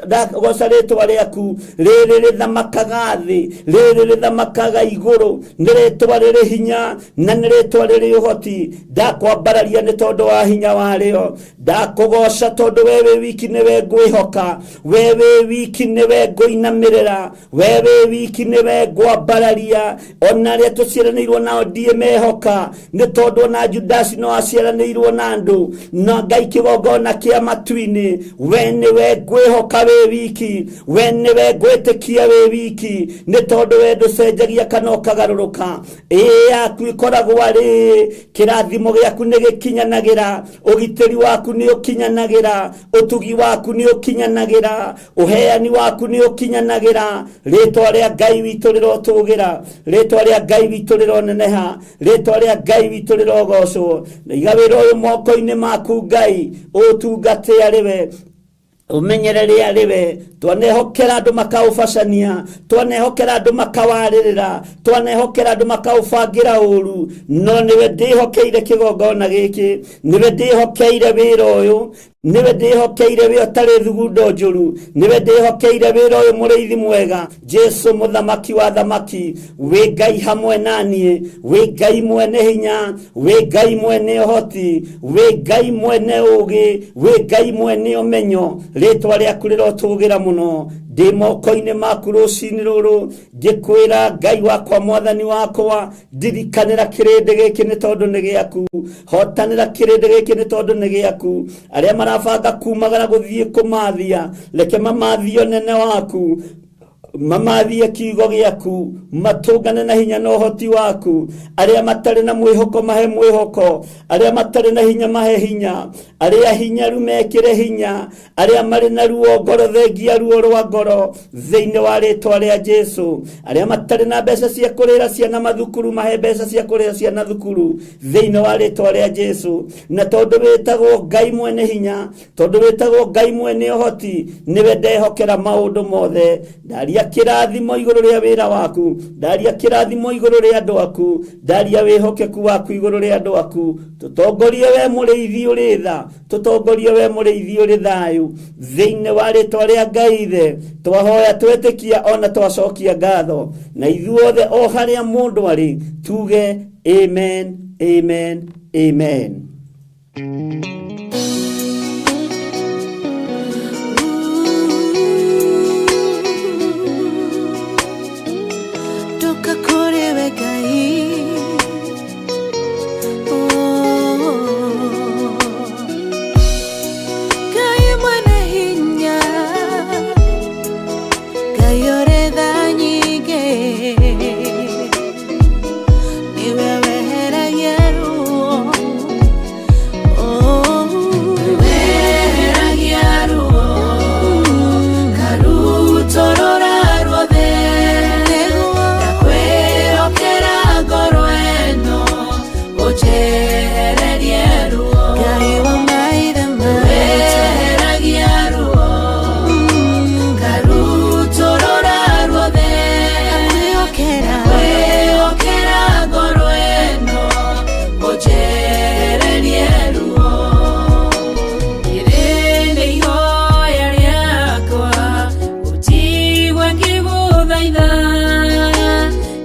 ndagoca rĩtwa rĩaku. Rĩrĩ rĩthamakaga thĩ, rĩrĩ rĩthamakaga igũrũ, nĩ rĩtwa rĩrĩ hinya na nĩ rĩtwa rĩrĩ rĩrĩ ũhoti. Ndakwambararia nĩ tondũ wa hinya warĩo. Ndakũgoca tondũ we wĩ wiki nĩwe ngwĩhoka, we wĩ wiki nĩwe ngũinamĩrĩra, we wĩ wiki nĩwe ngwambararia. Ona arĩa tũciaranĩirwo nao ndiĩ mehoka, nĩ tondũ ona Judasi no aciaranĩirwo na andũ, no Ngai kĩgongona kĩa matu-inĩ, we nĩwe ngwĩhoka wĩ wiki, we nĩwe ngwĩtĩkia wĩ wiki, nĩ tondũ we ndũcenjagia kana ũkagarũrũka. Ĩĩ yaku ĩkoragwo arĩ kĩrathimo gĩaku nĩ gĩkinyanagĩra, ũgitĩri waku nĩ ũkinyanagĩra, ũtugi waku nĩ ũkinyanagĩra, ũheani waku nĩ ũkinyanagĩra. Rĩtwa rĩa Ngai witũ rĩrotũgĩra, rĩtwa rĩa Ngai witũ rĩroneneha, rĩtwa rĩa Ngai witũ rĩrogocwo. Iga wĩra ũyũ moko-inĩ maku Ngai, ũtungate arĩ we, umenyerere arĩ we. Twanehokera andũ makaũbacania, twanehokera andũ makawarĩrĩra, twanehokera andũ makaũbangĩra ũru, no nĩwe ndĩhokeire kĩgongona gĩkĩ, nĩwe ndĩhokeire wĩra ũyũ, nĩwe ndĩhokeire wĩ ũtarĩ thugundo njũru, nĩwe ndĩhokeire wĩra ũyũ mũrĩithi mwega. Jesu mũthamaki wa thamaki, wĩ Ngai hamwe naniĩ, wĩ Ngai mwene hinya, wĩ Ngai mwene ũhoti, wĩ Ngai mwene ũũgĩ, wĩ Ngai mwene ũmenyo. Rĩtwa rĩaku rĩrotũgĩra mũno. Ndĩ moko-inĩ maku rũcinĩ rũrũ, ngĩkwĩra Ngai wakwa, mwathani wakwa, ndirikanĩra kĩrĩndĩ gĩkĩ nĩ tondũ nĩ gĩaku, hotanĩra kĩrĩndĩ gĩkĩ nĩ tondũ nĩ gĩaku. Arĩa marabanga kumagara gũthiĩ kũmathia, reke mamathie ũnene waku, mamathie kiugo gĩaku, matũngane na hinya na ũhoti waku. Arĩa matarĩ na mwĩhoko mahe mwĩhoko, arĩa matarĩ na hinya mahe hinya, arĩa hinyaru mekĩre hinya, arĩa marĩ na ruo ngoro thengia ruo rwa ngoro thĩinĩ wa rĩtwa rĩa Jesu. Arĩa matarĩ na mbeca cia kũrĩhĩra ciana mathukuru mahe mbeca cia kũrĩhĩra ciana thukuru thĩinĩ wa rĩtwa rĩa Jesu. Na tondũ wĩtagwo Ngai mwene hinya, tondũ wĩtagwo Ngai mwene ũhoti, nĩwe ndehokera maũndũ mothe. Ndaria kĩrathimo igũrũ rĩa wĩra waku, ndaria kĩrathimo igũrũ rĩa andũ aku, ndaria wĩhokeku waku igũrũ rĩa andũ aku. Tũtongorie we mũrĩithi ũrĩ tha, tũtongorie we mũrĩithi ũrĩ thayũ thĩinĩ wa rĩtwa rĩa Ngai Ithe. Twahoya twetĩkia ona twacokia ngatho, na ithuothe o harĩa mũndũ arĩ tuge amen, amen, amen. Toka kũrĩ we Ngai, Ngai mwene hinya, Ngai ũrĩ tha nyingĩ, nĩwe weheragia ruo. Weheragia ruo, karutorora ruothe, ndakwĩhokera ngoro ĩno, ũnjehererie ruo. Ngai wa maithe maitũ, weheragia ruo, karutorora ruothe, ndakwĩhokera ngoro ĩno, ũnjehererie ruo. Rĩrĩ nĩ ihoya rĩakwa, ũnjigue ngĩgũthaitha,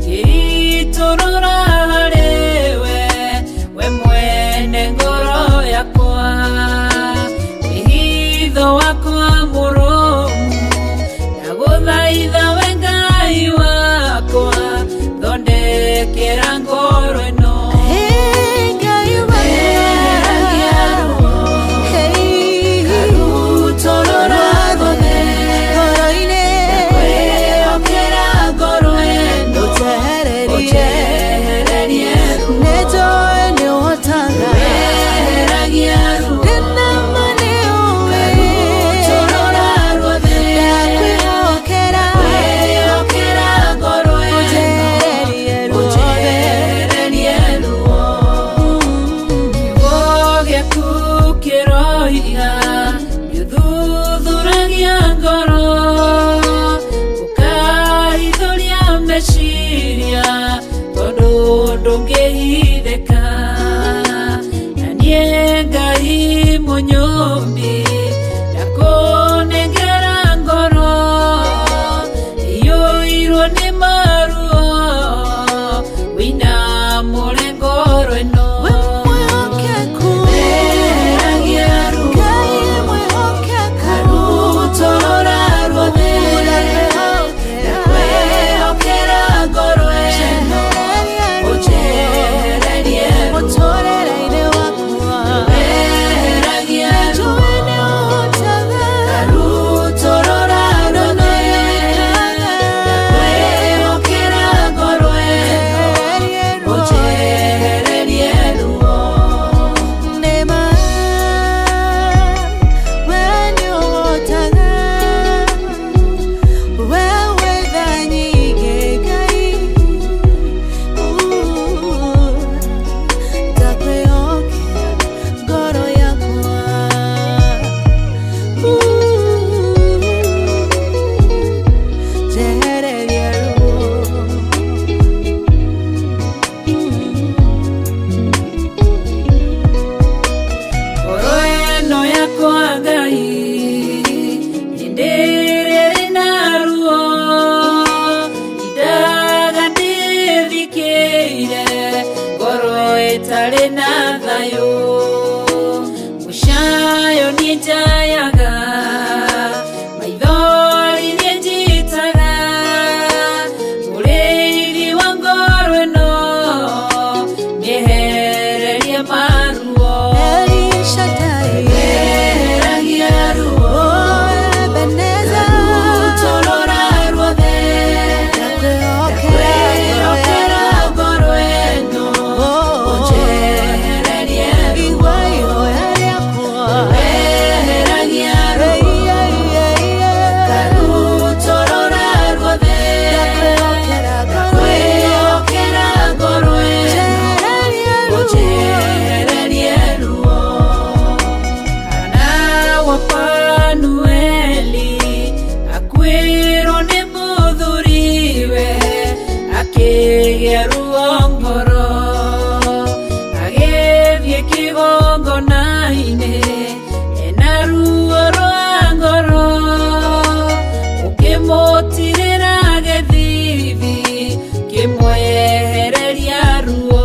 ngĩitũrũra harĩ we, we mwene ngoro yakwa. Wĩhitho wakwa mũrũmu, ndagũthaitha we Ngai wakwa, thondekera ngoro ĩno. Weheragia ruo, karutorora ruothe, ndakwĩhokera ngoro ĩno, ũnjehererie ruo. Weheragia ruo, karutorora ruothe, ndakwĩhokera ngoro ĩno, ũnjehererie ruo. Kiugo gĩaku kĩroiga, nĩũthuthuragia ngoro, ũkahithũria meciria, tondũ ndũngĩhithĩka. Na niĩ Ngai mũnyũmbi, ndakũnengera ngoro, iyũirwo nĩ maruo, wĩinamũre ngoro ĩno. Ndĩna thayũ mũcayo niĩ njayaga maithori niĩ njitaga mũrĩithi wa ngoro ĩno mĩehererie maruo El Shaddai, eheragia ruo oh Ebenezer, rutorora ruothe ndakwĩhokera kwĩhokera ngoro ĩno Oh, ũnjehererie ruo igua ihoya rĩakwa. eheragia ruo Ei, ei, ei, ei. Karutorora ruothe Ndakwĩhokera ngoro ĩno. kwĩhokera ngoro ĩno Njehererie ruo. ũnjehererie ruo Hana wa Fanueli akuĩrwo nĩ mũthuriwe akĩgĩa ruo ngoro agĩthiĩ kĩgongona-inĩ ena ruo rwa ngoro ũkĩmũtirĩra gĩthithi kĩmwehereria ruo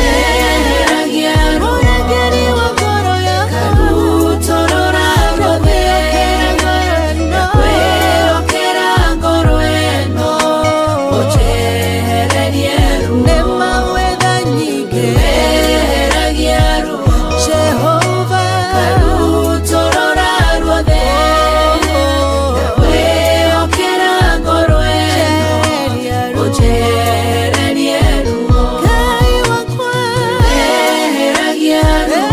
Eheragia ruo Mũrangĩri wa ngoro yakwa. karutorora ruothe Ndakwĩhokera ngoro ĩno. kwĩhokera ngoro ĩno ũnjehererie ruo Nĩ mawetha nyingĩ. Eheragia ruo Jehova. karutorora ruothe kwĩhokera ngoro ĩno Njehereria ruo. ũnjehererie ruo Ngai wakwa. Eheragia ruo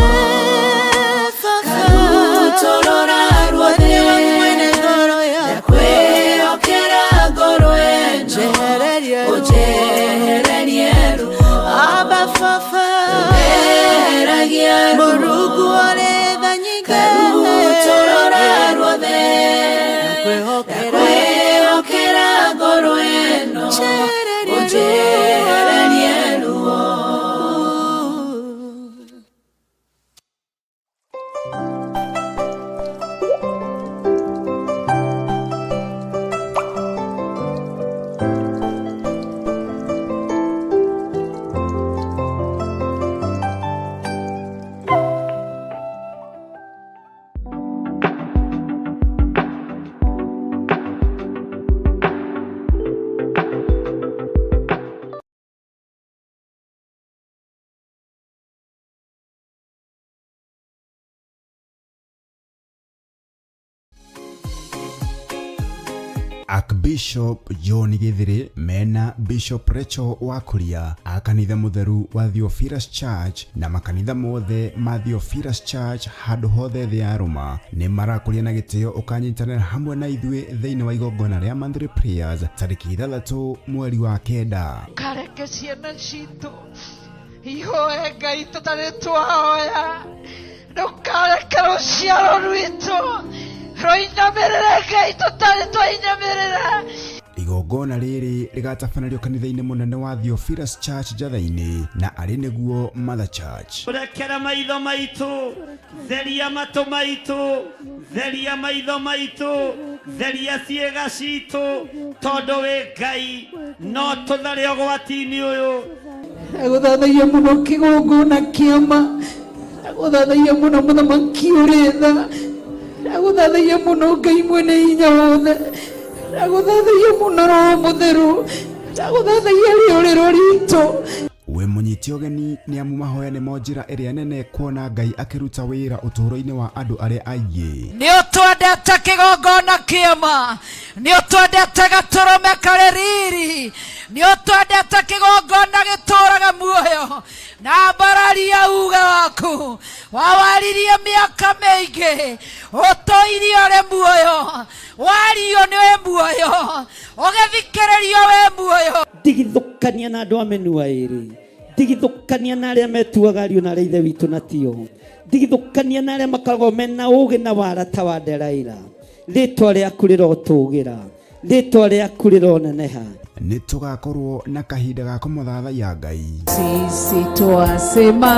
Eh, Baba. karutorora ruothe Nĩwe mwene ngoro yakwa. kwĩhokera ngoro ĩno Njehererie ruo. ũnjehererie ruo Abba Baba. Eheragia ruo Mũrungu ũrĩ tha nyingĩ. karutorora ruothe Ndakwĩhokera. kwĩhokera ngoro ĩno Njehererie ruo. ũnjehererie ruo Archbishop John Githiri mena Bishop Rachel Wakuria a kanitha mutheru wa Theophilus Church na makanitha mothe ma Theophilus Church handũ hothe thĩ ya Roma nĩ marakũria na gĩtĩo ũkanyitanĩra hamwe na ithuĩ thĩinĩ wa igongona rĩa monthly prayers tarĩki 6 mweri wa 9. Kareke ciana citũ ihoe Ngai tũtarĩ twahoya ndũkareke rũciaro rwitũ rũinamĩrĩre Ngai tũtarĩ twainamĩrĩra. Igongona rĩrĩ rĩgatabanĩrio kanitha-inĩ mũnene wa Theophilus Church Njatha-inĩ na arĩ nĩguo Mother Church. Rekera maitho maitũ, theria matũ maitũ, theria maitho maitũ, theria ciĩga citũ, tondũ wĩ Ngai no tũthare ũgwati-inĩ ũyũ. Ndagũthathaia mũno kĩgongona kĩama, ndagũthathaia mũno mũthamaki ũrĩ tha, ndagũthathaia mũno Ngai mwene hinya wothe, ndagũthathaia mũno Roho Mũtheru, ndagũthathaia rĩũrĩro ritũ. Wĩ mũnyite ũgeni nĩ amu mahoya nĩmo njĩra ĩrĩa nene kuona Ngai akĩruta wĩra ũtũũro-inĩ wa andũ arĩa aingĩ. Nĩ ũtwendete kĩgongona kĩama, nĩ ũtwendete gatũrũme karĩ riri, nĩ ũtwendete kĩgongona gĩtũũraga muoyo na mbararia uga waku wawaririe mĩaka mĩingĩ ũtũirie ũrĩ muoyo, wario nĩ wĩ muoyo, ũgĩthikĩrĩrio wĩ muoyo. Ndigithũkania na andũ a mĩnua ĩrĩ, ndigithũkania na arĩa metuaga ariũ na arĩa ithe witũ na tio, ndigithũkania na arĩa makoragwo mena ũgĩ na wara ta wa Delaila. Rĩtwa rĩaku rĩrotũgĩra, rĩtwa rĩaku rĩroneneha. Nĩ tũgakorwo na kahinda ga kũmũthathaiya Ngai. Sisi twasema,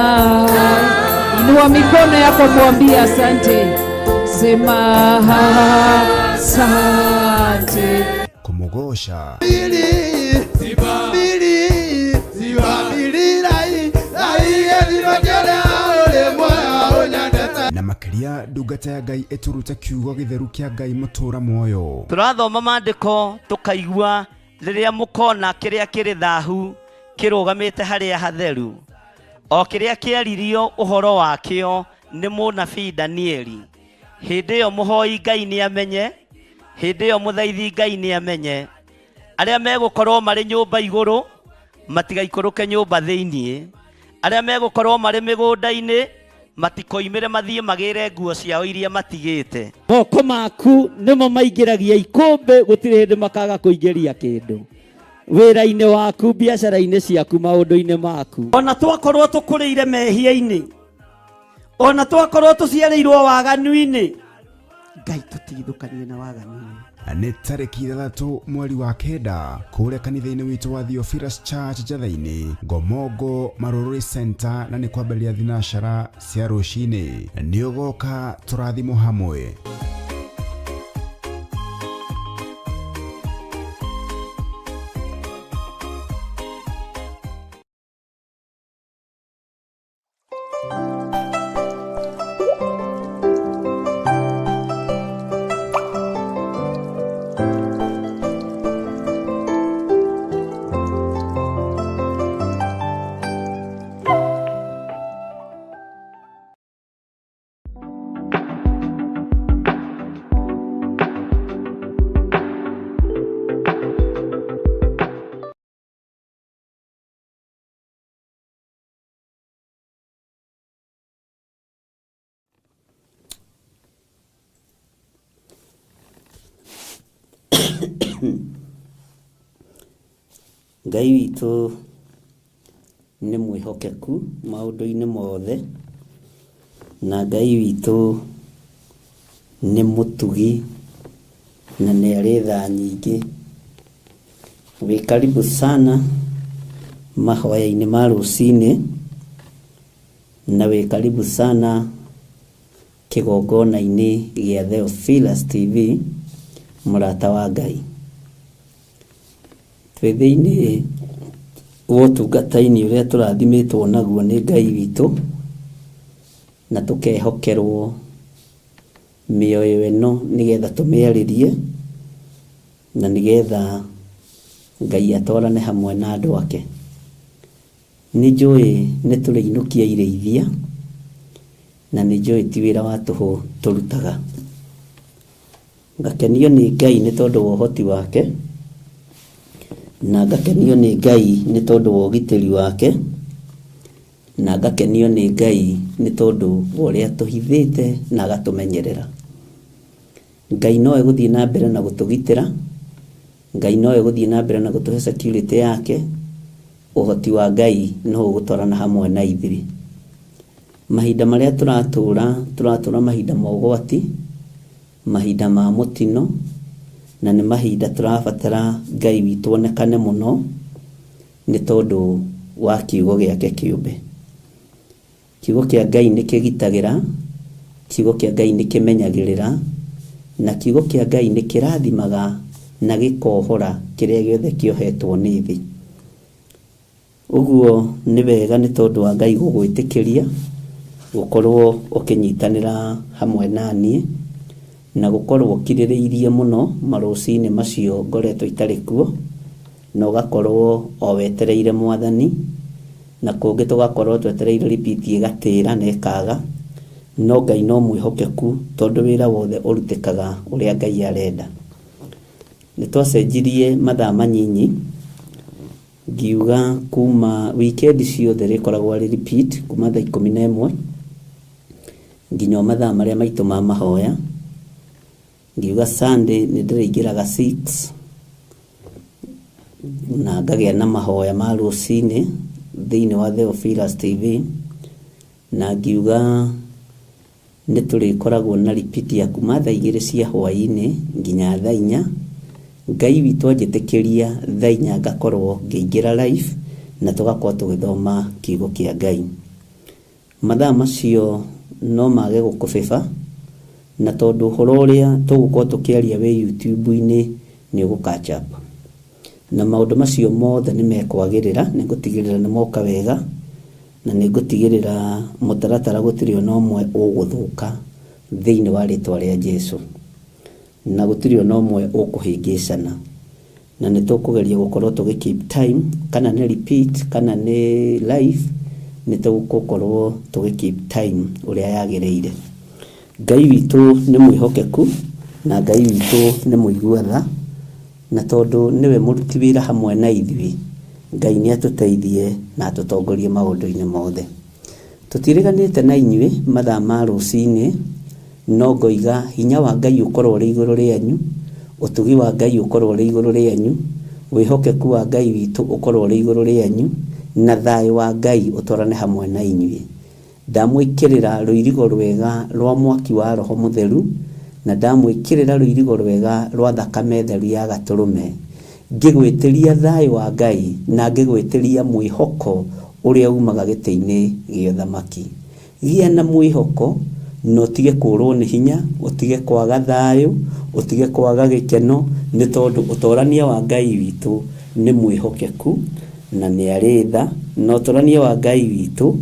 inua mikono yako mwambie asante, sema asante. Kũmũgoca Mbili, mbili, Ĩtĩkĩria ndungata ya Ngai ĩtũrute kiugo gĩtheru kĩa Ngai mũtũra muoyo. Tũrathoma maandĩko tũkaigua rĩrĩa mũkona kĩrĩa kĩrĩ thahu kĩrũgamĩte harĩa hatheru, o kĩrĩa kĩaririo ũhoro wakĩo nĩ mũnabii Danieli. Hĩndĩ ĩyo mũhoi Ngai nĩamenye, hĩndĩ ĩyo mũthaithi Ngai nĩamenye. Arĩa megũkorwo marĩ nyũmba igũrũ matigaikũrũke nyũmba thĩiniĩ, arĩa megũkorwo marĩ mĩgũnda-inĩ matikoimĩre mathiĩ magĩre nguo ciao iria matigĩte. Moko maku nĩmo maingĩragia ikũmbĩ, gũtirĩ hĩndĩ makaga kũingĩria kĩndũ wĩra-inĩ waku, biacara-inĩ ciaku, maũndũ-inĩ maku. Ona twakorwo tũkũrĩire mehia-inĩ, ona twakorwo tũciarĩirwo waganu-inĩ, Ngai tũtigithũkanie na waganu. Nĩ tarĩki 6 mweri wa 9 kũrĩa kanitha-inĩ witũ wa Theophilus Church Njatha-inĩ, Ngomongo Marũrũri Center, na nĩ kwambĩrĩria thinacara cia rũcinĩ. Nĩ ũgoka tũrathimwo hamwe. Ngai witũ nĩ mwĩhokeku maũndũ-inĩ mothe, na Ngai witũ nĩ mũtugi na nĩ arĩ tha nyingĩ. Wĩ karibu sana mahoya-inĩ ma rũcinĩ, na wĩ karibu sana kĩgongona-inĩ gĩa Theophilus TV, mũrata wa Ngai. Twĩ thĩinĩ wa ũtungata-inĩ ũrĩa tũrathimĩtwo naguo nĩ Ngai witũ, na tũkehokerwo mĩoyo ĩno nĩgetha tũmĩarĩrie, na nĩgetha Ngai atwarane hamwe na andũ ake. Nĩ njũĩ nĩ tũrĩinũkia irĩithia, na nĩ njũĩ ti wĩra wa tũhũ tũrutaga. Ngakenio nĩ Ngai nĩ tondũ wa ũhoti wake, na ngakenio nĩ Ngai nĩ tondũ wa ũgitĩri wake, na ngakenio nĩ Ngai nĩ tondũ wa ũrĩa tũhithĩte na agatũmenyerera. Ngai no egũthiĩ na mbere na gũtũgitĩra, Ngai no egũthiĩ na mbere na gũtũhe security yake. Ũhoti wa Ngai no ũgũtwarana hamwe na ithuĩ. Mahinda marĩa tũratũra, tũratũra mahinda ma ũgwati, mahinda ma mũtino, na nĩ mahinda tũrabatara Ngai witũ onekane mũno nĩ tondũ wa kiugo gĩake kĩũmbe. Kiugo kĩa Ngai nĩ kĩgitagĩra, kiugo kĩa Ngai nĩ kĩmenyagĩrĩra, na kiugo kĩa Ngai nĩ kĩrathimaga na gĩkohora kĩrĩa gĩothe kĩohetwo nĩ thĩ. Ũguo nĩ wega nĩ tondũ wa Ngai gũgwĩtĩkĩria gũkorwo ũkĩnyitanĩra hamwe na niĩ, na gũkorwo ũkirĩrĩirie mũno marũcinĩ macio ngoretwo itarĩ kuo, na ũgakorwo o wetereire Mwathani, na kũngĩ tũgakorwo twetereire repeat ĩgatĩra na ĩkaga. No Ngai no mwĩhokeku tondũ wĩra wothe ũrutĩkaga ũrĩa Ngai arenda. Nĩ twacenjirie mathaa manyinyi, ngiuga kuma weekend ciothe rĩkoragwo arĩ repeat kuma thaa 11 nginya mathaa marĩa maitũ ma mahoya. Ngiuga Sunday nĩ ndĩrĩingĩraga 6 na ngagĩa na mahoya ma rũcinĩ thĩinĩ wa Theophilus TV, na ngiuga nĩ tũrĩkoragwo na repeat ya kuma thaa 2 cia hwaĩ-inĩ nginya thaa 4. Ngai witũ anjĩtĩkĩria thaa 4 ngakorwo ngĩingĩra live na tũgakorwo tũgĩthoma kiugo kĩa Ngai. Mathaa macio no mage gũkũbĩba, na tondũ ũhoro ũrĩa tũgũkorwo tũkĩaria wĩ YouTube-inĩ nĩ ũgũ catch up. Na maũndũ macio mothe nĩ mekwagĩrĩra, nĩ ngũtigĩrĩra nĩ moka wega, na nĩ ngũtigĩrĩra mũtaratara gũtirĩ ona ũmwe ũgũthũka Thĩinĩ wa rĩtwa rĩa Jesu. Na gũtirĩ ona ũmwe ũkũhĩngĩcana. Na nĩ tũkũgeria gũkorwo tũgĩ keep time, kana nĩ repeat, kana nĩ live, nĩ tũgũkorwo tũgĩ keep time ũrĩa yagĩrĩire. Ngai witũ nĩ mwĩhokeku, na Ngai witũ nĩ mũigua tha, na tondũ nĩwe mũruti wĩra hamwe na ithuĩ, Ngai nĩ atũteithie na atũtongorie maũndũ-inĩ mothe. Tũtiriganĩte na inyuĩ mathaa ma rũcinĩ, no ngoiga hinya wa Ngai ũkorwo ũrĩ igũrũ rĩanyu, ũtugi wa Ngai ũkorwo ũrĩ igũrũ rĩanyu, wĩhokeku wa Ngai witũ ũkorwo ũrĩ igũrũ rĩanyu, na thayũ wa Ngai ũtwarane hamwe na inyuĩ. Ndamwĩkĩrĩra rũirigo rwega rwa mwaki wa Roho Mũtheru, na ndamwĩkĩrĩra rũirigo rwega rwa thakame theru ya Gatũrũme, ngĩgwĩtĩria thayũ wa Ngai na ngĩgwĩtĩria mwĩhoko ũrĩa umaga gĩtĩ-inĩ gĩa ũthamaki. Gĩa na mwĩhoko na ũtige kũrwo nĩ hinya, ũtige kwaga thayũ, ũtige kwaga gĩkeno, nĩ tondũ ũtorania wa Ngai witũ nĩ mwĩhokeku na nĩ arĩ tha, na ũtorania wa Ngai witũ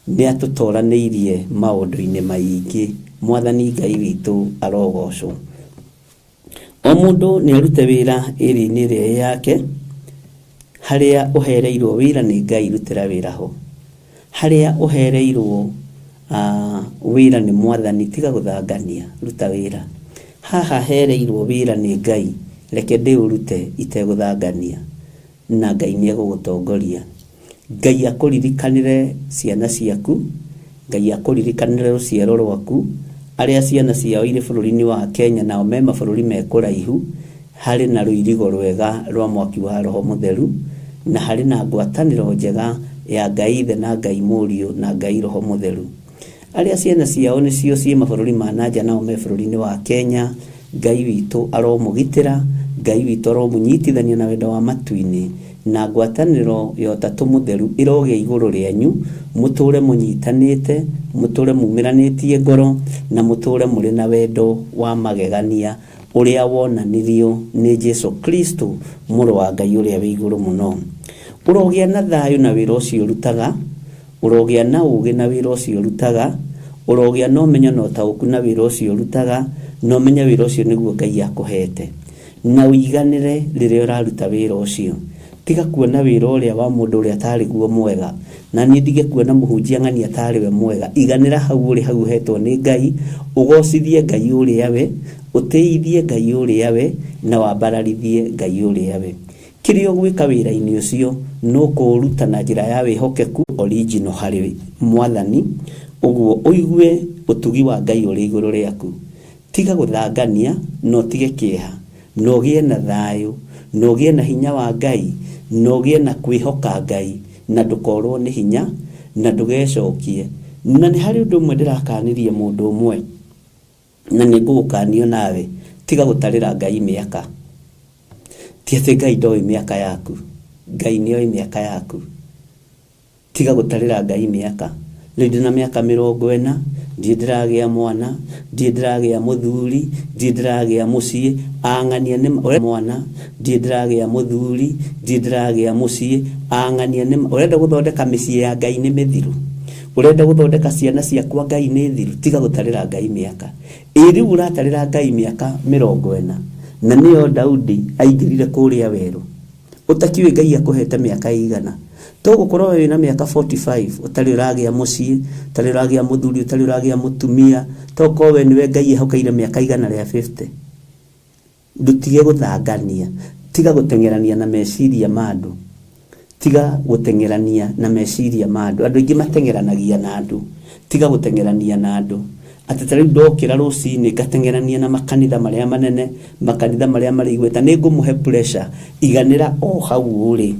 nĩ atũtoranĩirie maũndũ-inĩ maingĩ. Mwathani Ngai witũ arogocwo. O mũndũ nĩ arute wĩra ĩrĩ-inĩ ĩrĩa yake, harĩa ũhereirwo wĩra nĩ Ngai rutĩra wĩra ho. Harĩa ũhereirwo wĩra nĩ Mwathani tiga gũthangania, ruta wĩra. Haha hereirwo wĩra nĩ Ngai, reke ndĩũrute itegũthangania, na Ngai nĩ egũgũtongoria. Ngai akũririkanĩre ciana ciaku, Ngai akũririkanĩre rũciaro rwaku, arĩa ciana ciao irĩ bũrũri-inĩ wa Kenya nao me mabũrũri me kũraihu, harĩ na rũirigo rwega rwa mwaki wa Roho Mũtheru, na harĩ na ngwatanĩro njega ya Ngai Ithe na Ngai Mũriũ na Ngai Roho Mũtheru. Arĩa ciana ciao nĩcio ciĩ mabũrũri ma na nja nao me bũrũri-inĩ wa Kenya, Ngai witũ aromũgitĩra, Ngai witũ aromũnyitithania na wendo wa matu-inĩ, na ngwatanĩro ya Ũtatũ Mũtheru ĩrogĩa igũrũ rĩanyu, mũtũre mũnyitanĩte, mũtũre mumĩranĩtie ngoro, na mũtũre mũrĩ na wendo wa magegania ũrĩa wonanirio nĩ Jesu Kristo, mũrũ wa Ngai ũrĩa wĩ igũrũ mũno. Ũrogĩa na thayũ na wĩra ũcio ũrutaga, ũrogĩa na ũũgĩ na wĩra ũcio ũrutaga, ũrogĩa na ũmenyo na ũtaũku na wĩra ũcio ũrutaga, na ũmenye wĩra ũcio nĩguo Ngai akũhete. Na ũiganĩre rĩrĩa ũraruta wĩra ũcio. Tiga kuona wĩra ũrĩa wa mũndũ ũrĩa atarĩ guo mwega, na niĩ ndige kuona mũhunjia ng'ani atarĩ we mwega. Iganĩra hau ũrĩ hau ũhetwo nĩ Ngai, ũgocithie Ngai ũrĩa we, ũtĩithie Ngai ũrĩa we, na wambararithie Ngai ũrĩa we. Kĩrĩa ũgwĩka wĩra-inĩ ũcio no kũũruta na njĩra ya wĩhokeku original harĩ Mwathani, ũguo ũigue ũtugi wa Ngai ũrĩ igũrũ rĩaku. Tiga gũthangania na ũtige kĩeha, na ũgĩe na thayũ, na ũgĩe na hinya wa Ngai, na ũgĩe na kwĩhoka Ngai, na ndũkorwo nĩ hinya, na ndũgecokie. Na nĩ harĩ ũndũ ũmwe ndĩrakanirie mũndũ ũmwe, na nĩ ngũgũkanio nawe, tiga gũtarĩra Ngai mĩaka. Ti atĩ Ngai ndoĩ mĩaka yaku, Ngai nĩoĩ mĩaka yaku. Tiga gũtarĩra Ngai mĩaka. Rĩu ndĩna mĩaka 40, ndirĩ ndĩragĩa mwana, ndirĩ ndĩragĩa mũthuri, ndirĩ ndĩragĩa mũciĩ, ang'ania nĩ mwana, ndirĩ ndĩragĩa mũthuri, ndirĩ ndĩragĩa mũciĩ, ang'ania nĩ ũrenda gũthondeka mĩciĩ ya Ngai nĩ mĩthiru. Ũrenda gũthondeka ciana ciakwa Ngai nĩ thiru, tiga gũtarĩra Ngai mĩaka. Ĩ rĩu ũratarĩra Ngai mĩaka 40, na nĩyo Daudi aingĩrire kũrĩa werũ. Ũtakiũĩ Ngai akũhete mĩaka ĩigana. To gũkorwo we wĩna mĩaka 45, ũtarĩ ũragĩa mũciĩ, ũtarĩ ũragĩa mũthuri, ũtarĩ ũragĩa mũtumia, to gũkorwo we nĩwe Ngai ehokeire mĩaka 150. Ndũtige gũthangania, tiga gũteng'erania na meciria ma andũ. Tiga gũteng'erania na meciria ma andũ. Andũ aingĩ mateng'eranagia na andũ. Tiga gũteng'erania na andũ. Atĩ ta rĩu ndokĩra rũcinĩ ngateng'erania na makanitha marĩa manene, makanitha marĩa marĩ igweta, nĩ ngũmũhe pressure. Iganĩra o hau ũrĩ.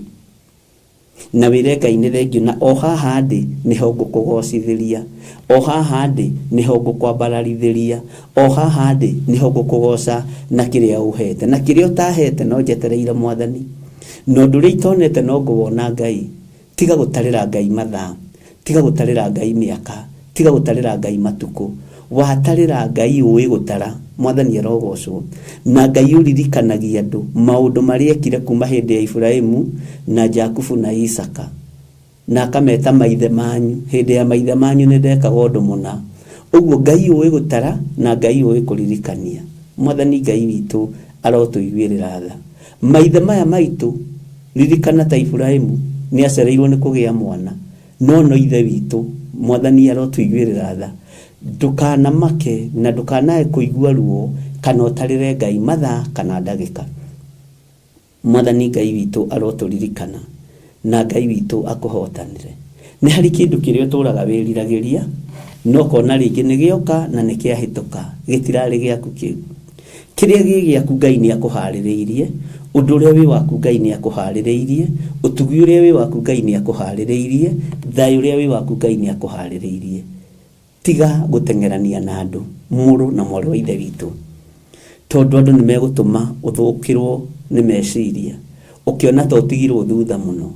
Na wĩre Ngai nĩ thengio, na o haha ndĩ nĩho ngũkũgocithĩria, o haha ndĩ nĩho ngũkwambararithĩria, o haha ndĩ nĩho ngũkũgoca na kĩrĩa ũhete, na kĩrĩa ũtahete no njetereire Mwathani, na ũndũ ũrĩa itonete no ngũwona Ngai. Tiga gũtarĩra Ngai mathaa, tiga gũtarĩra Ngai mĩaka, tiga gũtarĩra Ngai matukũ. Watarĩra Ngai ũĩ gũtara, Mwathani arogocwo. Na Ngai ũririkanagia andũ maũndũ marĩa ekire kuma hĩndĩ ya Iburahĩmu na Jakubu na Isaka, na akameta maithe manyu. Hĩndĩ ya maithe manyu nĩ ndekaga ũndũ mũna. Ũguo Ngai ũĩ gũtara na Ngai ũĩ kũririkania. Mwathani Ngai witũ arotũiguĩrĩra tha. Maithe maya maitũ, ririkana ta Iburahimu nĩ acereirwo nĩ kũgĩa mwana, no no ithe witũ Mwathani arotũiguĩrĩra tha. Ndũkanamake na ndũkanae kũigua ruo kana ũtarĩre Ngai mathaa kana ndagĩka. Mwathani Ngai witũ arotũririkana na Ngai witũ akũhotanĩre. Nĩ harĩ kĩndũ kĩrĩa ũtũraga wĩriragĩria no kona rĩngĩ nĩ gĩoka na nĩ kĩahĩtũka, gĩtirarĩ gĩaku kĩu. Kĩrĩa gĩ gĩaku Ngai nĩ akũharĩrĩirie, ũndũ ũrĩa wĩ waku Ngai nĩ akũharĩrĩirie, ũtugi ũrĩa wĩ waku Ngai nĩ akũharĩrĩirie, thayũ ũrĩa wĩ waku Ngai nĩ akũharĩrĩirie. Tiga gũteng'erania na andũ, mũrũ na mwarĩ wa ithe witũ, tondũ andũ nĩ megũtũma ũthũkĩrwo nĩ meciria, ũkĩona ta ũtigirwo thutha mũno.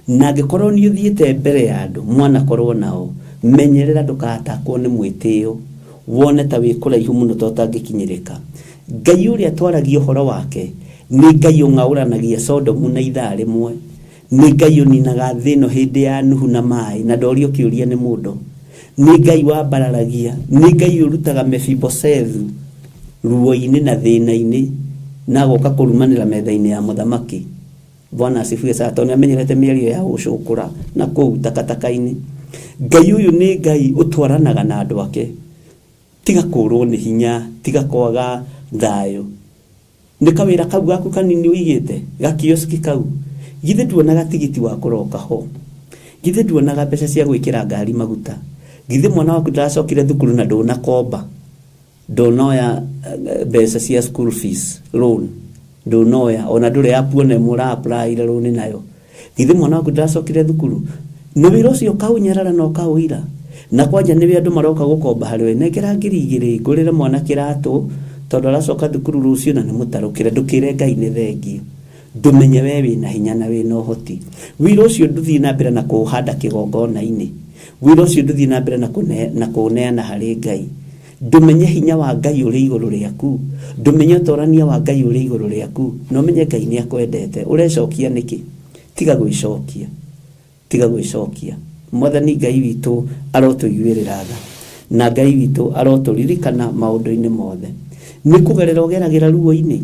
Na angĩkorwo nĩ ũthiĩte mbere ya andũ mwanakorwo nao, menyerera ndũkatakwo nĩ mwĩtĩo, wone ta wĩ kũraihu mũno ta ũtangĩkinyĩrĩka. Ngai ũrĩa twaragia ũhoro wake nĩ Ngai ũng'aũranagia Sodomu na ithaa rĩmwe, nĩ Ngai ũninaga thĩ ĩno hĩndĩ ya Nuhu na maĩ na ndorio kĩũria nĩ mũndũ, nĩ Ngai wambararagia, nĩ Ngai ũrutaga Mefibosethu ruo-inĩ na thĩna-inĩ na agoka kũrumanĩra metha-inĩ ya mũthamaki. Bwana asifiwe sana, tondũ nĩamenyerete mĩario ya gũcũkũra na kũu takataka-inĩ. Ngai ũyũ nĩ Ngai ũtwaranaga na andũ ake. Tiga kũrwo nĩ hinya, tiga kwaga thayũ. Nĩ kawĩra kau gaku kanini ũigĩte, gakioski kau, githĩ nduonaga tigiti wa kũroka ho? Githĩ nduonaga mbeca cia gwĩkĩra ngari maguta? Githĩ mwana waku ndaracokire thukuru na ndũnakomba? Ndunoya mbeca cia school fees loan, ndunoya ona ndũrĩ app ona ĩmwe ũra apply loan nayo. Githĩ mwana waku ndaracokire thukuru? Nĩ wĩra ũcio ũkaũnyarara na ũkaũira. Na kwanja nĩwe andũ maroka gũkomba harĩ we, nengera 2000 ngũrĩre mwana kĩratũ tondũ aracoka thukuru rũciũ na nĩ mũtarũkĩre. Ndũkĩre Ngai nĩ thengio. Ndũmenye we wĩna hinya na wĩna ũhoti. Wĩra ũcio ndũthiĩ na mbere na kũũhanda kĩgongona-inĩ. Wĩra ũcio ndũthiĩ na mbere na kũũneana harĩ Ngai. Ndũmenye hinya wa Ngai ũrĩ igũrũ rĩaku. Ndũmenye ũtorania wa Ngai ũrĩ igũrũ rĩaku. Na ũmenye Ngai nĩ akwendete. Ũrecokia nĩkĩ? Tiga gwĩcokia. Tiga gwĩcokia. Mwathani Ngai witũ arotũiguĩrĩra tha. Na Ngai witũ arotũririkana maũndũ-inĩ mothe. Nĩ kũgerera ũgeragĩra ruo-inĩ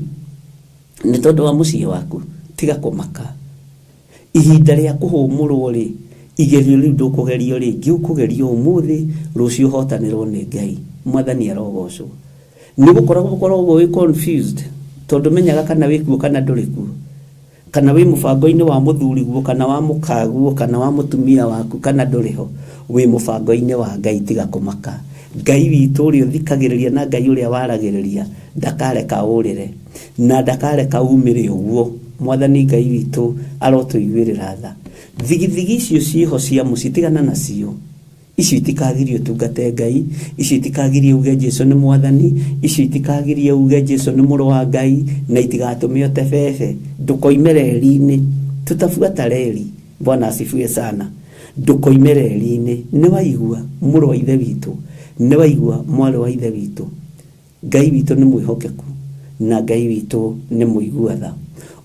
nĩ tondũ wa mũciĩ waku. Tiga kũmaka. Ihinda rĩa kũhũmũrwo rĩ, igerio rĩu ndũkũgerio rĩngĩ, ũkũgerio ũmũthĩ, rũciũ ũhotanĩrwo nĩ Ngai. Mwathani arogocwo. Nĩ gũkoragwo ũkoragwo wĩ confused tondũ menyaga kana wĩ kuo kana ndũrĩ kuo, kana wĩ mũbango-inĩ wa mũthuriguo kana wa mũkaguo kana wa mũtumia waku kana ndũrĩ ho. Wĩ mũbango-inĩ wa Ngai, tiga kũmaka. Ngai witũ ũrĩa ũthikagĩrĩria na Ngai ũrĩa waragĩrĩria ndakareka ũrĩre na ndakareka umĩre ũguo. Mwathani Ngai witũ arotũiguĩrĩra tha. Thigithigi icio ciĩho cia mũciĩ tigana nacio. Icio itikagirie ũtungate Ngai, icio itikagirie uge Jesu nĩ Mwathani, icio itikagirie uge Jesu nĩ mũrũ wa Ngai, na itigatũme ũte bebe. Ndũkoime reri-inĩ, tutabuata reri. Bwana asifiwe sana. Ndũkoime reri-inĩ. Nĩ waigua mũrũ wa ithe witũ, nĩ waigua mwarĩ wa ithe witũ. Ngai witũ nĩ mwĩhokeku na Ngai witũ nĩ mũigua tha.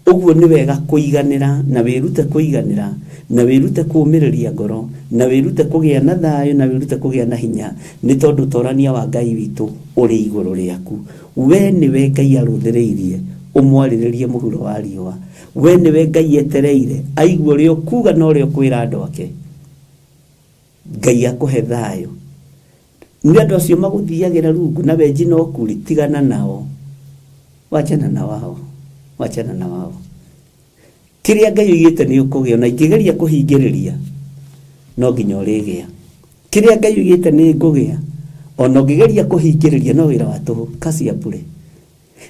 Ũguo nĩ wega kũiganĩra na wĩrute kũiganĩra na wĩrute kũũmĩrĩria ngoro na wĩrute kũgĩa na thayũ na wĩrute kũgĩa na hinya, nĩ tondũ ũtorania wa Ngai witũ ũrĩ igũrũ rĩaku. We nĩwe Ngai arũthĩrĩirie ũmwarĩrĩrie mũhuro wa riũa. We nĩwe Ngai etereire aigue ũrĩa ũkuga na ũrĩa ũkwĩra andũ ake. Ngai akũhe thayũ. Nĩ andũ acio magũthiagĩra rungu na wenji no kuri, tigana nao. Wachana na wao. Wachana na wao. Kĩrĩa Ngai oigĩte nĩ ũkũgĩa, na ingĩgeria kũhingĩrĩria no nginya ũrĩgĩa. Kĩrĩa Ngai oigĩte nĩ ngũgĩa, ona ũngĩgeria kũhingĩrĩria no wĩra wa tũhũ, kazi ya bure.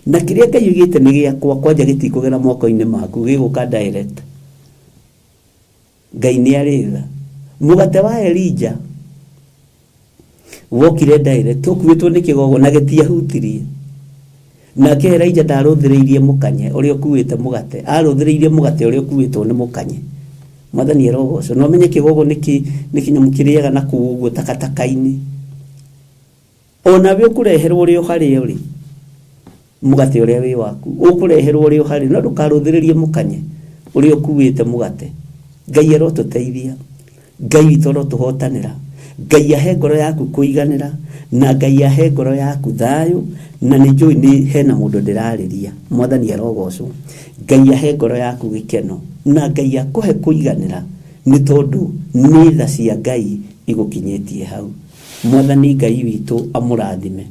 Na kĩrĩa Ngai oigĩte nĩ gĩakwa, kwanja gĩtikũgera moko-inĩ maku, gĩgũka direct. Ngai nĩ arĩ tha. Mũgate wa Elijah wokire direct, ũkuĩtwo nĩ kĩgogo na gĩtiahutirie. Nake Elijah ndarũthĩrĩirie mũkanye ũrĩa ũkuĩte mũgate, arũthĩrĩirie mũgate ũrĩa ũkuĩtwo nĩ mũkanye. Mwathani arogocwo. Na ũmenye kĩgogo nĩ kĩnyamũ kĩrĩaga na kũu ũguo takataka-inĩ. Onawe ũkũreherwo ũrĩ o harĩa ũrĩ, mũgate ũrĩa wĩ waku ũkũreherwo ũrĩ o harĩa, no ndũkarũthĩrĩrie mũkanye ũrĩa ũkuĩte mũgate. Ngai arotũteithia. Ngai witũ arotũhotanĩra. Ngai ahe ngoro yaku kũiganĩra, na Ngai ahe ngoro yaku thayũ, na nĩ njũĩ nĩ hena mũndũ ndĩrarĩria. Mwathani arogocwo. Ngai ahe ngoro yaku gĩkeno, na Ngai akũhe kũiganĩra, nĩ tondũ nĩ tha cia Ngai igũkinyĩtie hau. Mwathani Ngai witũ amũrathime.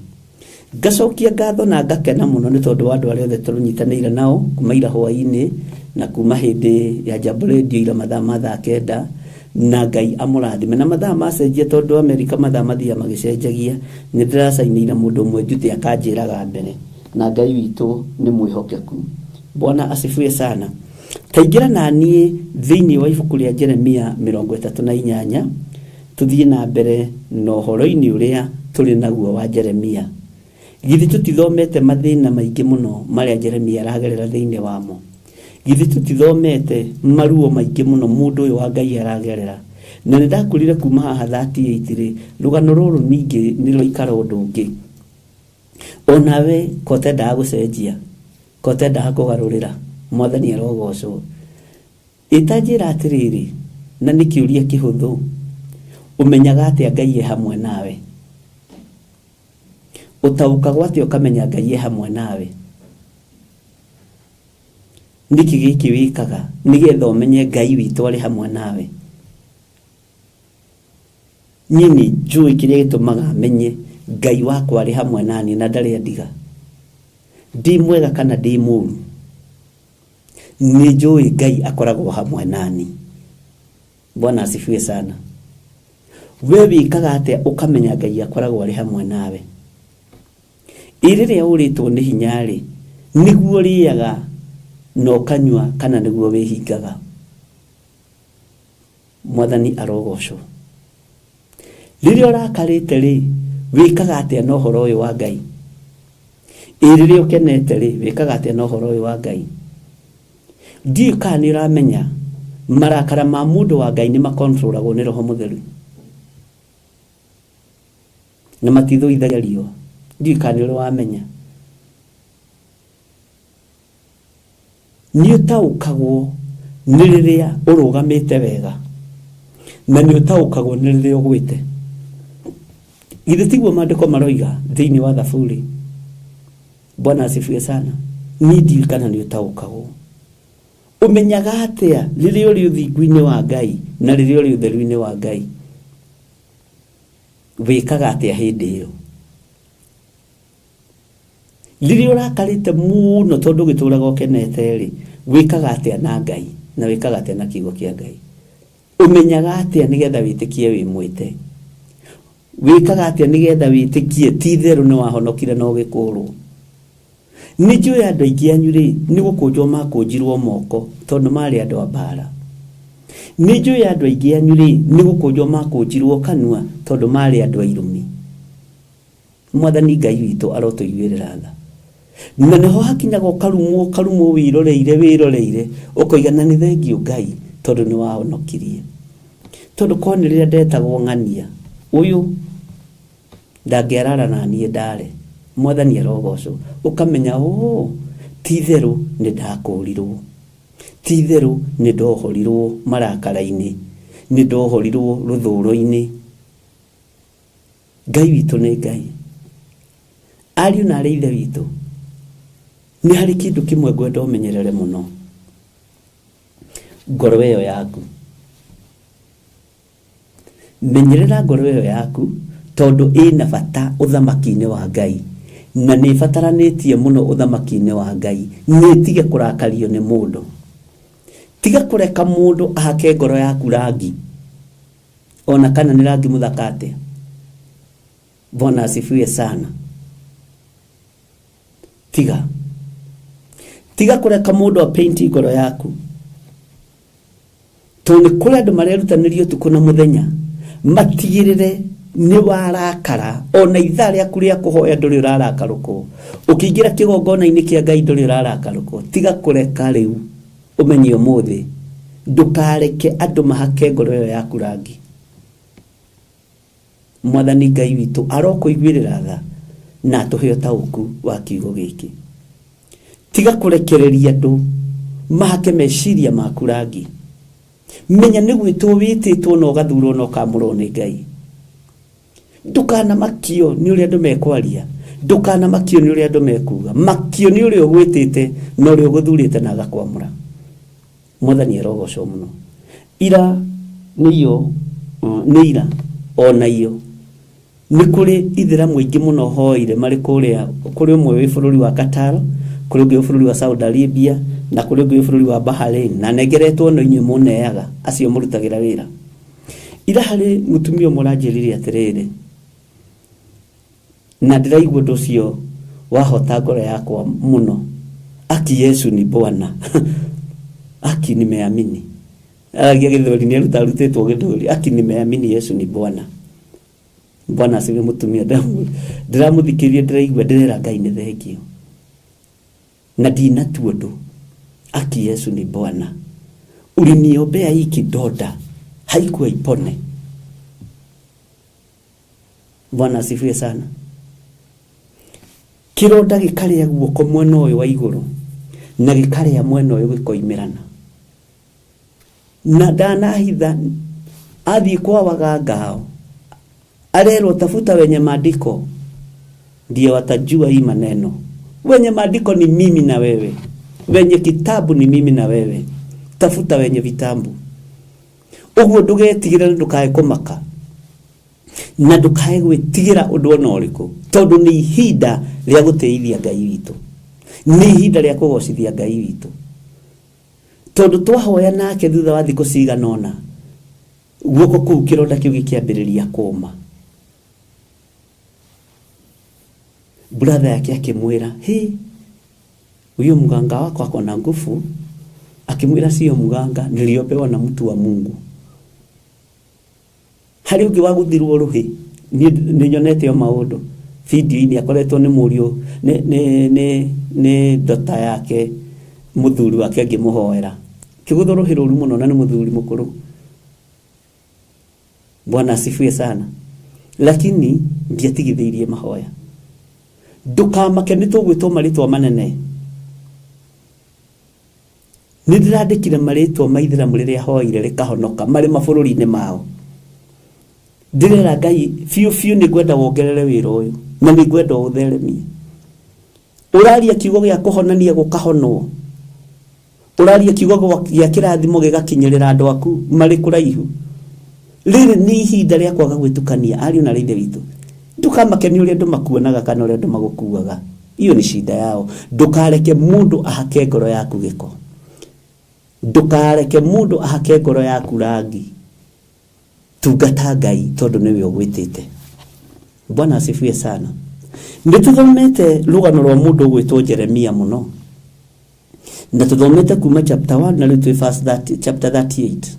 Ngacokia ngatho na ngakena mũno nĩ tondũ wa andũ arĩa othe tũnyitanĩire nao kuma ira hwaĩ-inĩ na kuma hĩndĩ ya Jambo Radio ira mathaa ma thaa 9, na Ngai amũrathime. Na mathaa macenjia tondũ Amerika mathaa mathiaga magĩcenjagia, nĩ ndĩracainĩire mũndũ ũmwe njute akanjĩraga mbere, na Ngai witũ nĩ mwĩhokeku. Bwana asifiwe sana. Taingĩra na niĩ thĩinĩ wa ibuku rĩa Jeremia 38, tũthiĩ na mbere na ũhoro-inĩ ũrĩa tũrĩ naguo wa Jeremia. Githĩ tũtithomete mathĩna maingĩ mũno marĩa Jeremia aragerera thĩinĩ wamo? Githĩ tũtithomete maruo maingĩ mũno mũndũ ũyũ wa Ngai aragerera? Na nĩ ndakwĩrire kuma haha 38 rĩ, rũgano rũrũ ningĩ nĩ rwaikara ũndũ ũngĩ. Onawe ko ũtendaga gũcenjia, ko ũtendaga kũgarũrĩra, Mwathani arogocwo. Ĩtanjĩra atĩrĩrĩ, na nĩ kĩũria kĩhũthũ, ũmenyaga atĩa Ngai e hamwe nawe? Ũtaũkagwo atĩa ũkamenya Ngai e hamwe nawe? Nĩkĩ gĩkĩ wĩkaga nĩgetha ũmenye Ngai witũ arĩ hamwe nawe? Niĩ nĩ njũĩ kĩrĩa gĩtũmaga menye Ngai wakwa arĩ hamwe naniĩ na ndarĩ andiga. Ndĩ mwega kana ndĩ mũũru, nĩ njũĩ Ngai akoragwo hamwe nani. Bwana asifiwe sana. We wĩkaga atĩa ũkamenya Ngai akoragwo arĩ hamwe nawe? Ĩ rĩrĩa ũrĩtwo nĩ hinya rĩ, nĩguo ũrĩaga na ũkanyua kana nĩguo wĩhingaga? Mwathani arogocwo. Rĩrĩa ũrakarĩte rĩ, wĩkaga atĩa na ũhoro ũyũ wa Ngai? Ĩ rĩrĩa ũkenete rĩ, wĩkaga atĩa na ũhoro ũyũ wa Ngai? Ndiũĩ kana nĩ ũramenya marakara ma mũndũ wa Ngai nĩ makontrolagwo nĩ Roho Mũtheru na matithũithagia riũa. Ndiũĩ kana nĩ ũrĩ wamenya. Nĩ ũtaũkagwo nĩ rĩrĩa ũrũgamĩte wega, na nĩ ũtaũkagwo nĩ rĩrĩa ũgwĩte. Githĩ tiguo maandĩko maroiga thĩinĩ wa Thaburi? Bwana asifiwe sana. Niĩ ndiũĩ kana nĩ ũtaũkagwo. Ũmenyaga atĩa rĩrĩa ũrĩ ũthingu-inĩ wa Ngai na rĩrĩa ũrĩ ũtheru-inĩ wa Ngai? Wĩkaga atĩa hĩndĩ ĩyo? Rĩrĩa ũrakarĩte mũno tondũ ũgĩtũraga ũkenete rĩ, wĩkaga atĩa na Ngai na wĩkaga atĩa na kiugo kĩa Ngai? Ũmenyaga atĩa nĩgetha wĩtĩkie wĩ mwĩte? Wĩkaga atĩa nĩgetha wĩtĩkie ti itherũ nĩ wahonokire na ũgĩkũrwo? Nĩ njũĩ andũ aingĩ anyu rĩ, nĩ gũkũnjwo makũnjirwo moko tondũ marĩ andũ a mbara. Nĩ njũĩ andũ aingĩ anyu rĩ, nĩ gũkũnjwo makũnjirwo kanua tondũ marĩ andũ a irumi. Mwathani Ngai witũ arotũiguĩrĩra tha. Na nĩho hakinyaga ũkarumwo, ũkarumwo wĩroreire, wĩroreire, ũkoiga na nĩ thengiũ Ngai tondũ nĩ wahonokirie. Tondũ korwo nĩ rĩrĩa ndetagwo ng'ania, ũyũ ndangĩarara na niĩ ndare. Mwathani arogocwo. Ũkamenya, oo, ti itherũ nĩ ndakũrirwo. Ti itherũ nĩ ndohorirwo marakara-inĩ, nĩ ndohorirwo rũthũro-inĩ. Ngai witũ nĩ Ngai. Ariũ na arĩ ithe witũ, nĩ harĩ kĩndũ kĩmwe ngwenda ũmenyerere mũno. Ngoro ĩyo yaku. Menyerera ngoro ĩyo yaku tondũ ĩna bata ũthamaki-inĩ wa Ngai, na nĩ ĩbataranĩtie mũno ũthamaki-inĩ wa Ngai. Nĩ ĩtige kũrakario nĩ mũndũ. Tiga kũreka mũndũ ahake ngoro yaku rangi, ona kana nĩ rangi mũthaka atĩa. Bwana asifiwe sana. Tiga. Tiga kũreka mũndũ apaint ngoro yaku. Tondũ nĩ kũrĩ andũ marerutanĩria ũtukũ na mũthenya matigĩrĩre nĩ warakara, ona ithaa rĩaku rĩa kũhoya ndũrĩ ũrarakarũkwo, ũkĩingĩra kĩgongona-inĩ kĩa Ngai ndũrĩ ũrarakarũkwo. Tiga kũreka rĩu ũmenye ũmũthĩ, ndũkareke andũ mahake ngoro ĩyo yaku rangi. Mwathani Ngai witũ arokũiguĩrĩra tha na atũhe ũtaũku wa kiugo gĩkĩ. Tiga kũrekereria andũ mahake meciria maku rangi. Menya nĩ gwĩtwo wĩtĩtwo na ũgathurwo na ũkamũrwo nĩ Ngai. Ndukanamakio nĩ ũrĩa andũ mekwaria, ndukanamakio nĩ ũrĩa andũ mekuga, makio nĩ ũrĩa ũgwĩtĩte na ũrĩa ũgũthurĩte na agakwamũra. Mwathani arogocwo mũno. Ira nĩyo nĩ ira ona iyo nĩ kũrĩ ithĩramu aingĩ mũno hoire marĩ kũrĩa, kũrĩ ũmwe wĩ bũrũri wa Qatar, kũrĩ ũngĩ wĩ bũrũri wa Saudi Arabia, na kũrĩ ũngĩ wĩ bũrũri wa Bahrain, na nengeretwo no inyuĩ mũneaga acio mũrutagĩra wĩra. Ira harĩ mũtumia ũmwe ũranjĩrire atĩrĩrĩ, na ndĩraigua ũndũ ũcio wahota ngoro yakwa mũno, aki Yesu ni Bwana aki nimeamini. Aragia gĩthweri, nĩ aruta arutĩtwo gĩthweri, aki nimeamini Yesu ni Bwana. Bwana asifiwe. Mũtumia ndĩramũthikĩrĩria, ndĩraigua ndĩrera Ngai nĩ thengio na ndinatua ũndũ. Aki Yesu ni Bwana, uliniombea hii kidonda haikuwa ipone. Bwana asifiwe sana. Kironda gĩkarĩa guoko mwena ũyũ wa igũrũ na gĩkarĩa mwena ũyũ gĩkoimĩrana, na ndanahitha athiĩ kwa waganga ao arerwo tafuta wenye maandiko ndio watajua hii maneno. Wenye maandiko ni mimi na wewe, wenye kitabu ni mimi na wewe, tafuta wenye vitabu. Ũguo ndũgetigĩre na ndũkae kũmaka na ndũkae gwĩtigĩra ũndũ ona ũrĩkũ, tondũ nĩ ihinda rĩa gũtĩithia Ngai witũ, nĩ ihinda rĩa kũgocithia Ngai witũ, tondũ twahoya nake thutha wa thikũ cigana ũna guoko kũu kĩronda kĩu gĩkĩambĩrĩria kũma. Brother yake akĩmwĩra, hi, huyo mganga wako ako na nguvu. Akĩmwĩra sio mganga, niliopewa na mtu wa Mungu. Harĩ ũngĩ wa gũthirwo rũhĩ, niĩ nĩ nyonete o maũndũ video-inĩ, akoretwo nĩ mũriũ nĩ ndota yake, mũthuri wake angĩmũhoera kĩgũthwo rũhĩ rũru mũno, na nĩ mũthuri mũkũrũ. Bwana asifiwe sana. Lakini ndiatigithĩirie mahoya. Ndũkamake nĩ tũgwĩtwo marĩtwa manene. Nĩ ndĩrandĩkire marĩtwa ma ithĩramu rĩrĩa hoire rĩkahonoka marĩ mabũrũri-inĩ mao. Ndĩrera Ngai biũ biũ nĩ ngwenda wongerere wĩra ũyũ na nĩ ngwenda ũtheremie. Ũraria kiugo gĩa kũhonania gũkahonwo, ũraria kiugo gĩa kĩrathimo gĩgakinyĩrĩra andũ aku marĩ kũraihu. Rĩrĩ nĩ ihinda rĩa kwaga gwĩtukania ariũ na ithe witũ. Ndũkamake nĩ ũrĩa andũ makuonaga kana ũrĩa andũ magũkuaga, iyo nĩ shida yao. Ndũkareke mũndũ ahake ngoro yaku gĩko, ndũkareke mũndũ ahake ngoro yaku rangi. Tungata Ngai tondũ nĩwe ũgwĩtĩte. Bwana asifiwe sana. Nĩ tũthomete rũgano rwa mũndũ ũgwĩtwo Jeremia mũno, na tũthomete kuma chapter 1 na rĩu twĩ verse 30, chapter 38,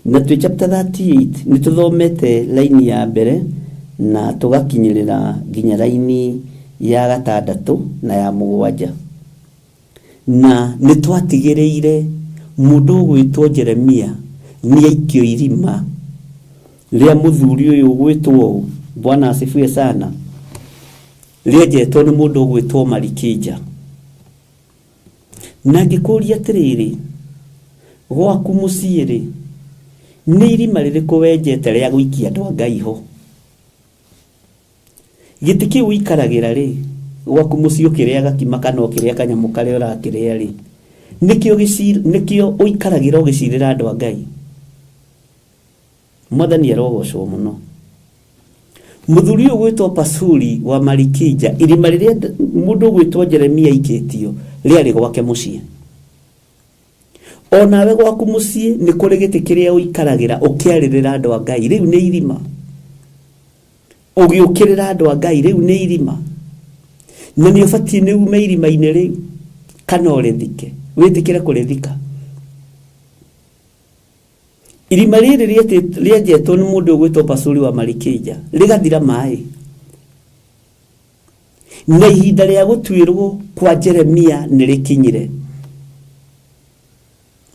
na twĩ chapter 38 nĩ tũthomete laini ya mbere na tũgakinyĩrĩra nginya laini ya gatandatũ na ya mũgwanja, na nĩ twatigĩrĩire mũndũ ũgwĩtwo Jeremia nĩ aikio irima rĩa mũthuri ũyũ ũgwĩtwo ũũ. Bwana asifiwe sana. Rĩenjetwo nĩ mũndũ ũgwĩtwo Malikija. Na ngĩkũria atĩrĩrĩ, gwaku mũciĩ rĩ, nĩ irima rĩrĩkũ wenjete rĩa gũikia andũ a Ngai ho? Gĩtĩ kĩu ũikaragĩra rĩ, gwaku mũciĩ ũkĩrĩa gakima kana ũkĩrĩa kanyamũ karĩa ũrakĩrĩa rĩ, nĩkĩo ũikaragĩra ũgĩcirĩra andũ a Ngai? Mwathani arogocwo mũno. Mũthuri ũyũ ũgwĩtwo Pasuri wa Malikija, irima rĩrĩa mũndũ ũgwĩtwo Jeremia aikĩtio rĩarĩ gwake mũciĩ. Onawe gwaku mũciĩ nĩ kũrĩ gĩtĩ kĩrĩa ũikaragĩra ũkĩarĩrĩra andũ a Ngai, rĩu nĩ irima. Ũgĩũkĩrĩra andũ a Ngai, rĩu nĩ irima. Na nĩ ũbatiĩ nĩ ume irima-inĩ rĩu kana ũrĩthike, wĩtĩkĩre kũrĩthika. Irima rĩrĩ rĩenjetwo nĩ mũndũ ũgwĩtwo Pasuri wa Malikija rĩgathira maĩ, na ihinda rĩa gũtuĩrwo kwa Jeremia nĩ rĩkinyire.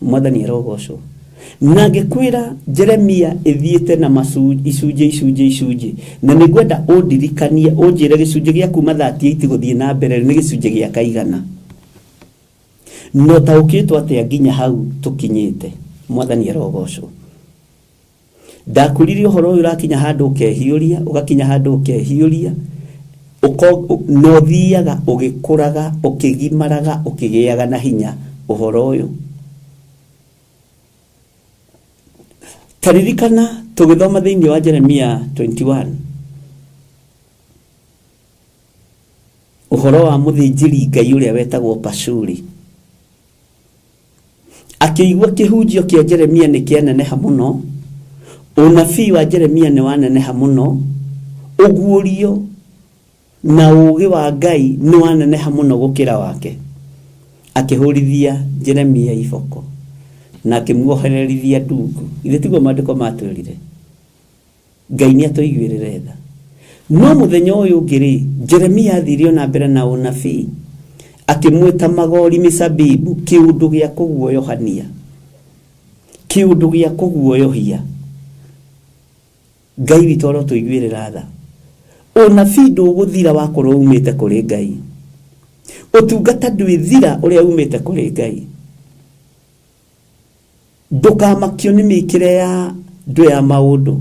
Mwathani arogocwo. Na ngĩkwĩra Jeremia ĩthiĩte na icunjĩ icunjĩ icunjĩ, na nĩ ngwenda ũndirikanie ũnjĩre gĩcunjĩ gĩa kuma 38 gũthiĩ na mbere nĩ gĩcunjĩ gĩa kaigana, no taũkĩtwo atĩa nginya hau tũkinyĩte. Mwathani arogocwo. Ndakwĩrire ũhoro ũyũ ũrakinya handũ ũkehiũria, ũgakinya handũ ũkehiũria, na ũthiaga ũgĩkũraga, ũkĩgimaraga, ũkĩgĩaga na hinya ũhoro ũyũ. Taririkana tũgĩthoma thĩinĩ wa Jeremia 21 ũhoro wa mũthĩnjĩri Ngai ũrĩa wetagwo Pashuri. Akĩigua kĩhunjio kĩa Jeremia nĩ kĩaneneha mũno, ũnabii wa Jeremia nĩ waneneha mũno, ũguũrio na ũũgĩ wa Ngai nĩ waneneha mũno gũkĩra wake. Akĩhũrithia Jeremia iboko na akĩmuohererithia ndungu. Ithe tiguo maandĩko matwĩrire. Ngai nĩ atũiguĩrĩre tha. No mũthenya ũyũ ũngĩ rĩ, Jeremia athire ona mbere na ũnabii, akĩmwĩta magori mĩcabibu, kĩũndũ gĩa kũguoyohania, kĩũndũ gĩa kũguoyohia. Ngai witũ arotũiguĩrĩra tha. Ũnabii ndũgũthira wakorwo umĩte kũrĩ Ngai. Ũtungata ndwĩthira ũrĩa umĩte kũrĩ Ngai. Ndũkamakio nĩ mĩkĩre ya andũ ya maũndũ,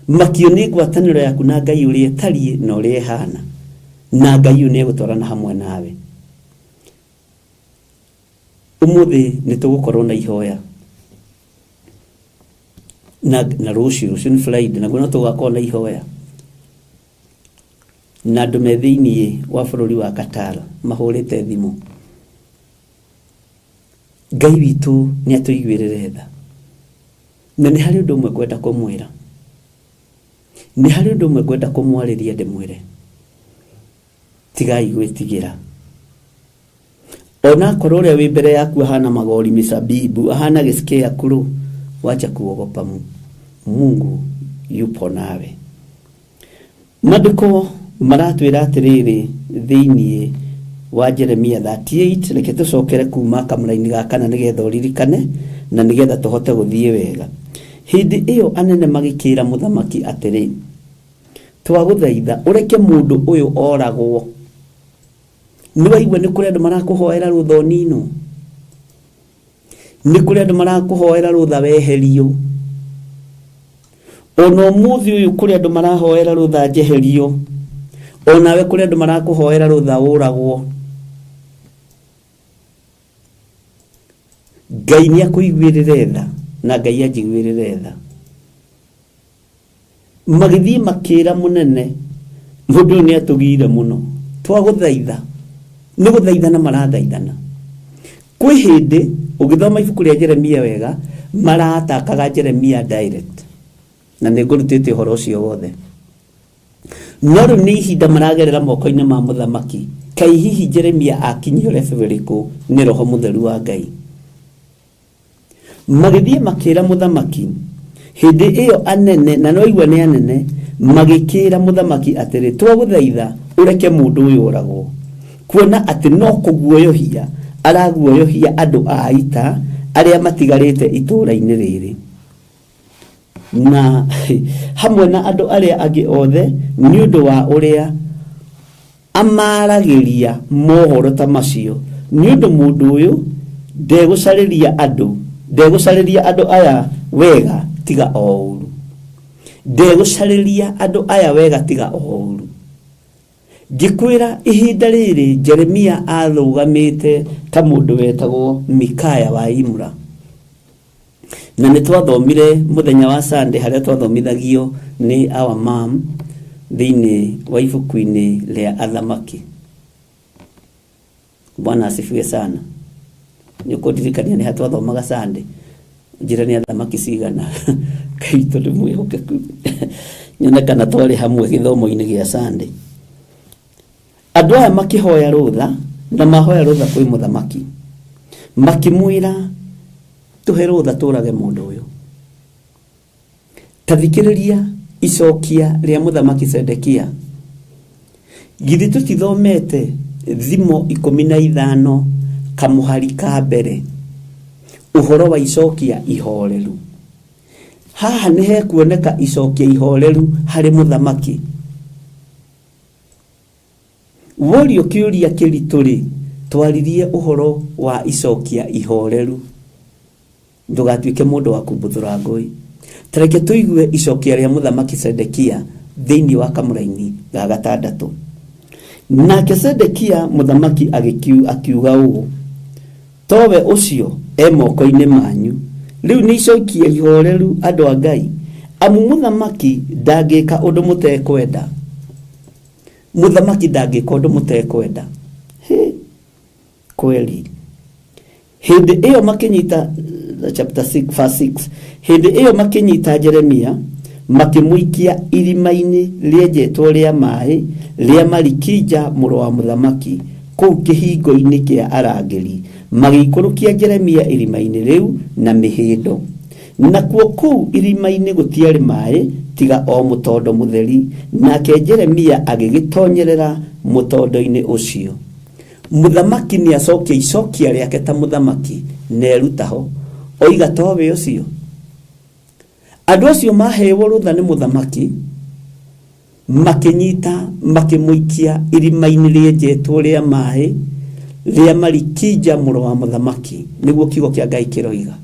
makio nĩ ngwatanĩro yaku na Ngai ũrĩa ĩtariĩ na ũrĩa ĩhana, na Ngai ũyũ nĩegũtwarana hamwe nawe. Ũmũthĩ nĩ tũgũkorwo na ihoya na rũciũ, rũciũ nĩ Friday, naguo no tũgakorwo na ihoya na andũ me thĩinĩ wa bũrũri wa Qatar mahũrĩte thimũ. Ngai witũ nĩ atũiguĩrĩre tha. Na nĩ harĩ ũndũ ũmwe ngwenda kũmwĩra, nĩ harĩ ũndũ ũmwe ngwenda kũmwarĩria ndĩmwĩre, tigai gwĩtigĩra. Ona akorwo ũrĩa wĩ mbere yaku ahana magori mĩcabibu, ahana gĩcikĩa kũrũ, wacha kuogopa, Mungu yupo nawe. Maandĩko maratwĩra atĩrĩrĩ thĩinĩ wa Jeremia 38, reke tũcokere kuma kamũraini ga kana nĩgetha ũririkane na nĩgetha tũhote gũthiĩ wega. Hĩndĩ ĩyo anene magĩkĩra mũthamaki atĩrĩ, twagũthaitha ũreke mũndũ ũyũ oragwo. Nĩ waigua nĩ kũrĩ andũ marakũhoera rũtha ũninwo, nĩ kũrĩ andũ marakũhoera rũtha weherio. Ona ũmũthĩ ũyũ kũrĩ andũ marahoera rũtha njeherio, onawe kũrĩ andũ marakũhoera rũtha ũragwo. Ngai nĩ akũiguĩrĩre tha na Ngai anjiguĩrĩre tha. Magĩthiĩ makĩra mũnene, mũndũ ũyũ nĩ atũgire mũno, twagũthaitha. Nĩ gũthaithana marathaithana. Kwĩ hĩndĩ ũgĩthoma ibuku rĩa Jeremia wega, maratakaga Jeremia direct, na nĩ ngũrutĩte ũhoro ũcio wothe. No rĩu nĩ ihinda maragerera moko-inĩ ma mũthamaki. Kaĩ hihi Jeremia akinyio level ĩrĩkũ nĩ Roho Mũtheru wa Ngai? Magĩthiĩ makĩra mũthamaki. Hĩndĩ ĩyo anene, na no igua nĩ anene, magĩkĩra mũthamaki atĩrĩ, twagũthaitha ũreke mũndũ ũyũ oragwo, kuona atĩ no kũguoyohia araguoyohia andũ a ita arĩa matigarĩte itũũra-inĩ rĩrĩ, na hamwe na andũ arĩa angĩ othe, nĩ ũndũ wa ũrĩa amaragĩria mohoro ta macio. Nĩ ũndũ mũndũ ũyũ ndegũcarĩria andũ, ndegũcarĩria andũ aya wega tiga o ũru, ndegũcarĩria andũ aya wega tiga o ũru. Ngĩkwĩra ihinda rĩrĩ Jeremia arũgamĩte ta mũndũ wetagwo Mikaya wa Imra, na nĩ twathomire mũthenya wa Sunday harĩa twathomithagio nĩ our mom thĩinĩ wa ibuku-inĩ rĩa Athamaki. Bwana asifiwe sana. Nĩ ũkũndirikania nĩ ha twathomaga Sunday? Njĩra nĩ Athamaki cigana? Ngai tondũ mwĩhokeku, nyone kana twarĩ hamwe gĩthomo-inĩ gĩa Sunday. Andũ aya makĩhoya rũtha, na mahoya rũtha kwĩ mũthamaki, makĩmwĩra tũhe rũtha tũrage mũndũ ũyũ. Ta thikĩrĩria icokia rĩa mũthamaki Sedekia. Githĩ tũtithomete Thimo 15 kamũhari ka mbere, ũhoro wa icokia ihoreru? Haha nĩ hekuoneka icokia ihoreru harĩ mũthamaki. Worio kĩũria kĩritũ rĩ, twaririe ũhoro wa icokia ihoreru. Ndũgatuĩke mũndũ wa kumbuthũra ngũĩ. Tareke tũigue icokia rĩa mũthamaki Sedekia thĩinĩ wa kamũraini ga gatandatũ. Nake Sedekia mũthamaki akiuga ũũ, towe ũcio e moko-inĩ manyu, rĩu nĩ icokia ihoreru andũ a Ngai, amu mũthamaki ndangĩka ũndũ mũtekwenda. Mũthamaki ndangĩka ũndũ mũtekwenda. Hĩ, kweli. Hĩndĩ ĩyo makĩnyita, chapter 6 verse 6, hĩndĩ ĩyo makĩnyita Jeremia makĩmũikia irima-inĩ rĩenjetwo rĩa maĩ rĩa Malikija mũrũ wa mũthamaki kũu kĩhingo-inĩ kĩa arangĩri, magĩikũrũkia Jeremia irima-inĩ rĩu na mĩhĩndo. Nakuo kũu irima-inĩ gũtiarĩ maĩ tiga o mũtondo mũtheri, nake Jeremia agĩgĩtonyerera mũtondo-inĩ ũcio. Mũthamaki nĩ acokia icokia rĩake ta mũthamaki na eruta ho, oiga towe ũcio. Andũ acio maheirwo rũtha nĩ mũthamaki, makĩnyita makĩmũikia irima-inĩ rĩenjetwo rĩa maĩ rĩa Malikija mũrũ wa mũthamaki, nĩguo kiugo kĩa Ngai kĩroiga.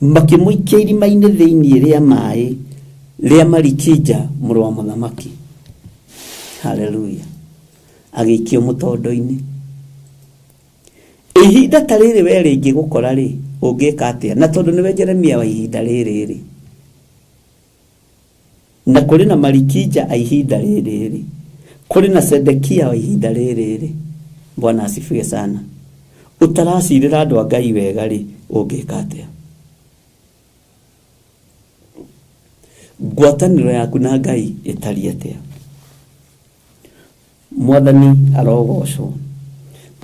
Makĩmũikia irima-inĩ thĩinĩ rĩa maĩ rĩa Malikija mũrũ wa mũthamaki. Haleluya. Agĩikio mũtondo-inĩ. Ihinda ta rĩrĩ we rĩngĩ gũkora rĩ, ũngĩka atĩa? Na tondũ nĩwe Jeremia wa ihinda rĩrĩ rĩ, na kũrĩ na Malikija a ihinda rĩrĩ rĩ, kũrĩ na Sedekia wa ihinda rĩrĩ rĩ, Bwana asifiwe sana. Ũtaracirĩra andũ a Ngai wega rĩ, ũngĩka atĩa? Ngwatanĩro yaku na Ngai ĩtariĩ atĩa? Mwathani arogocwo.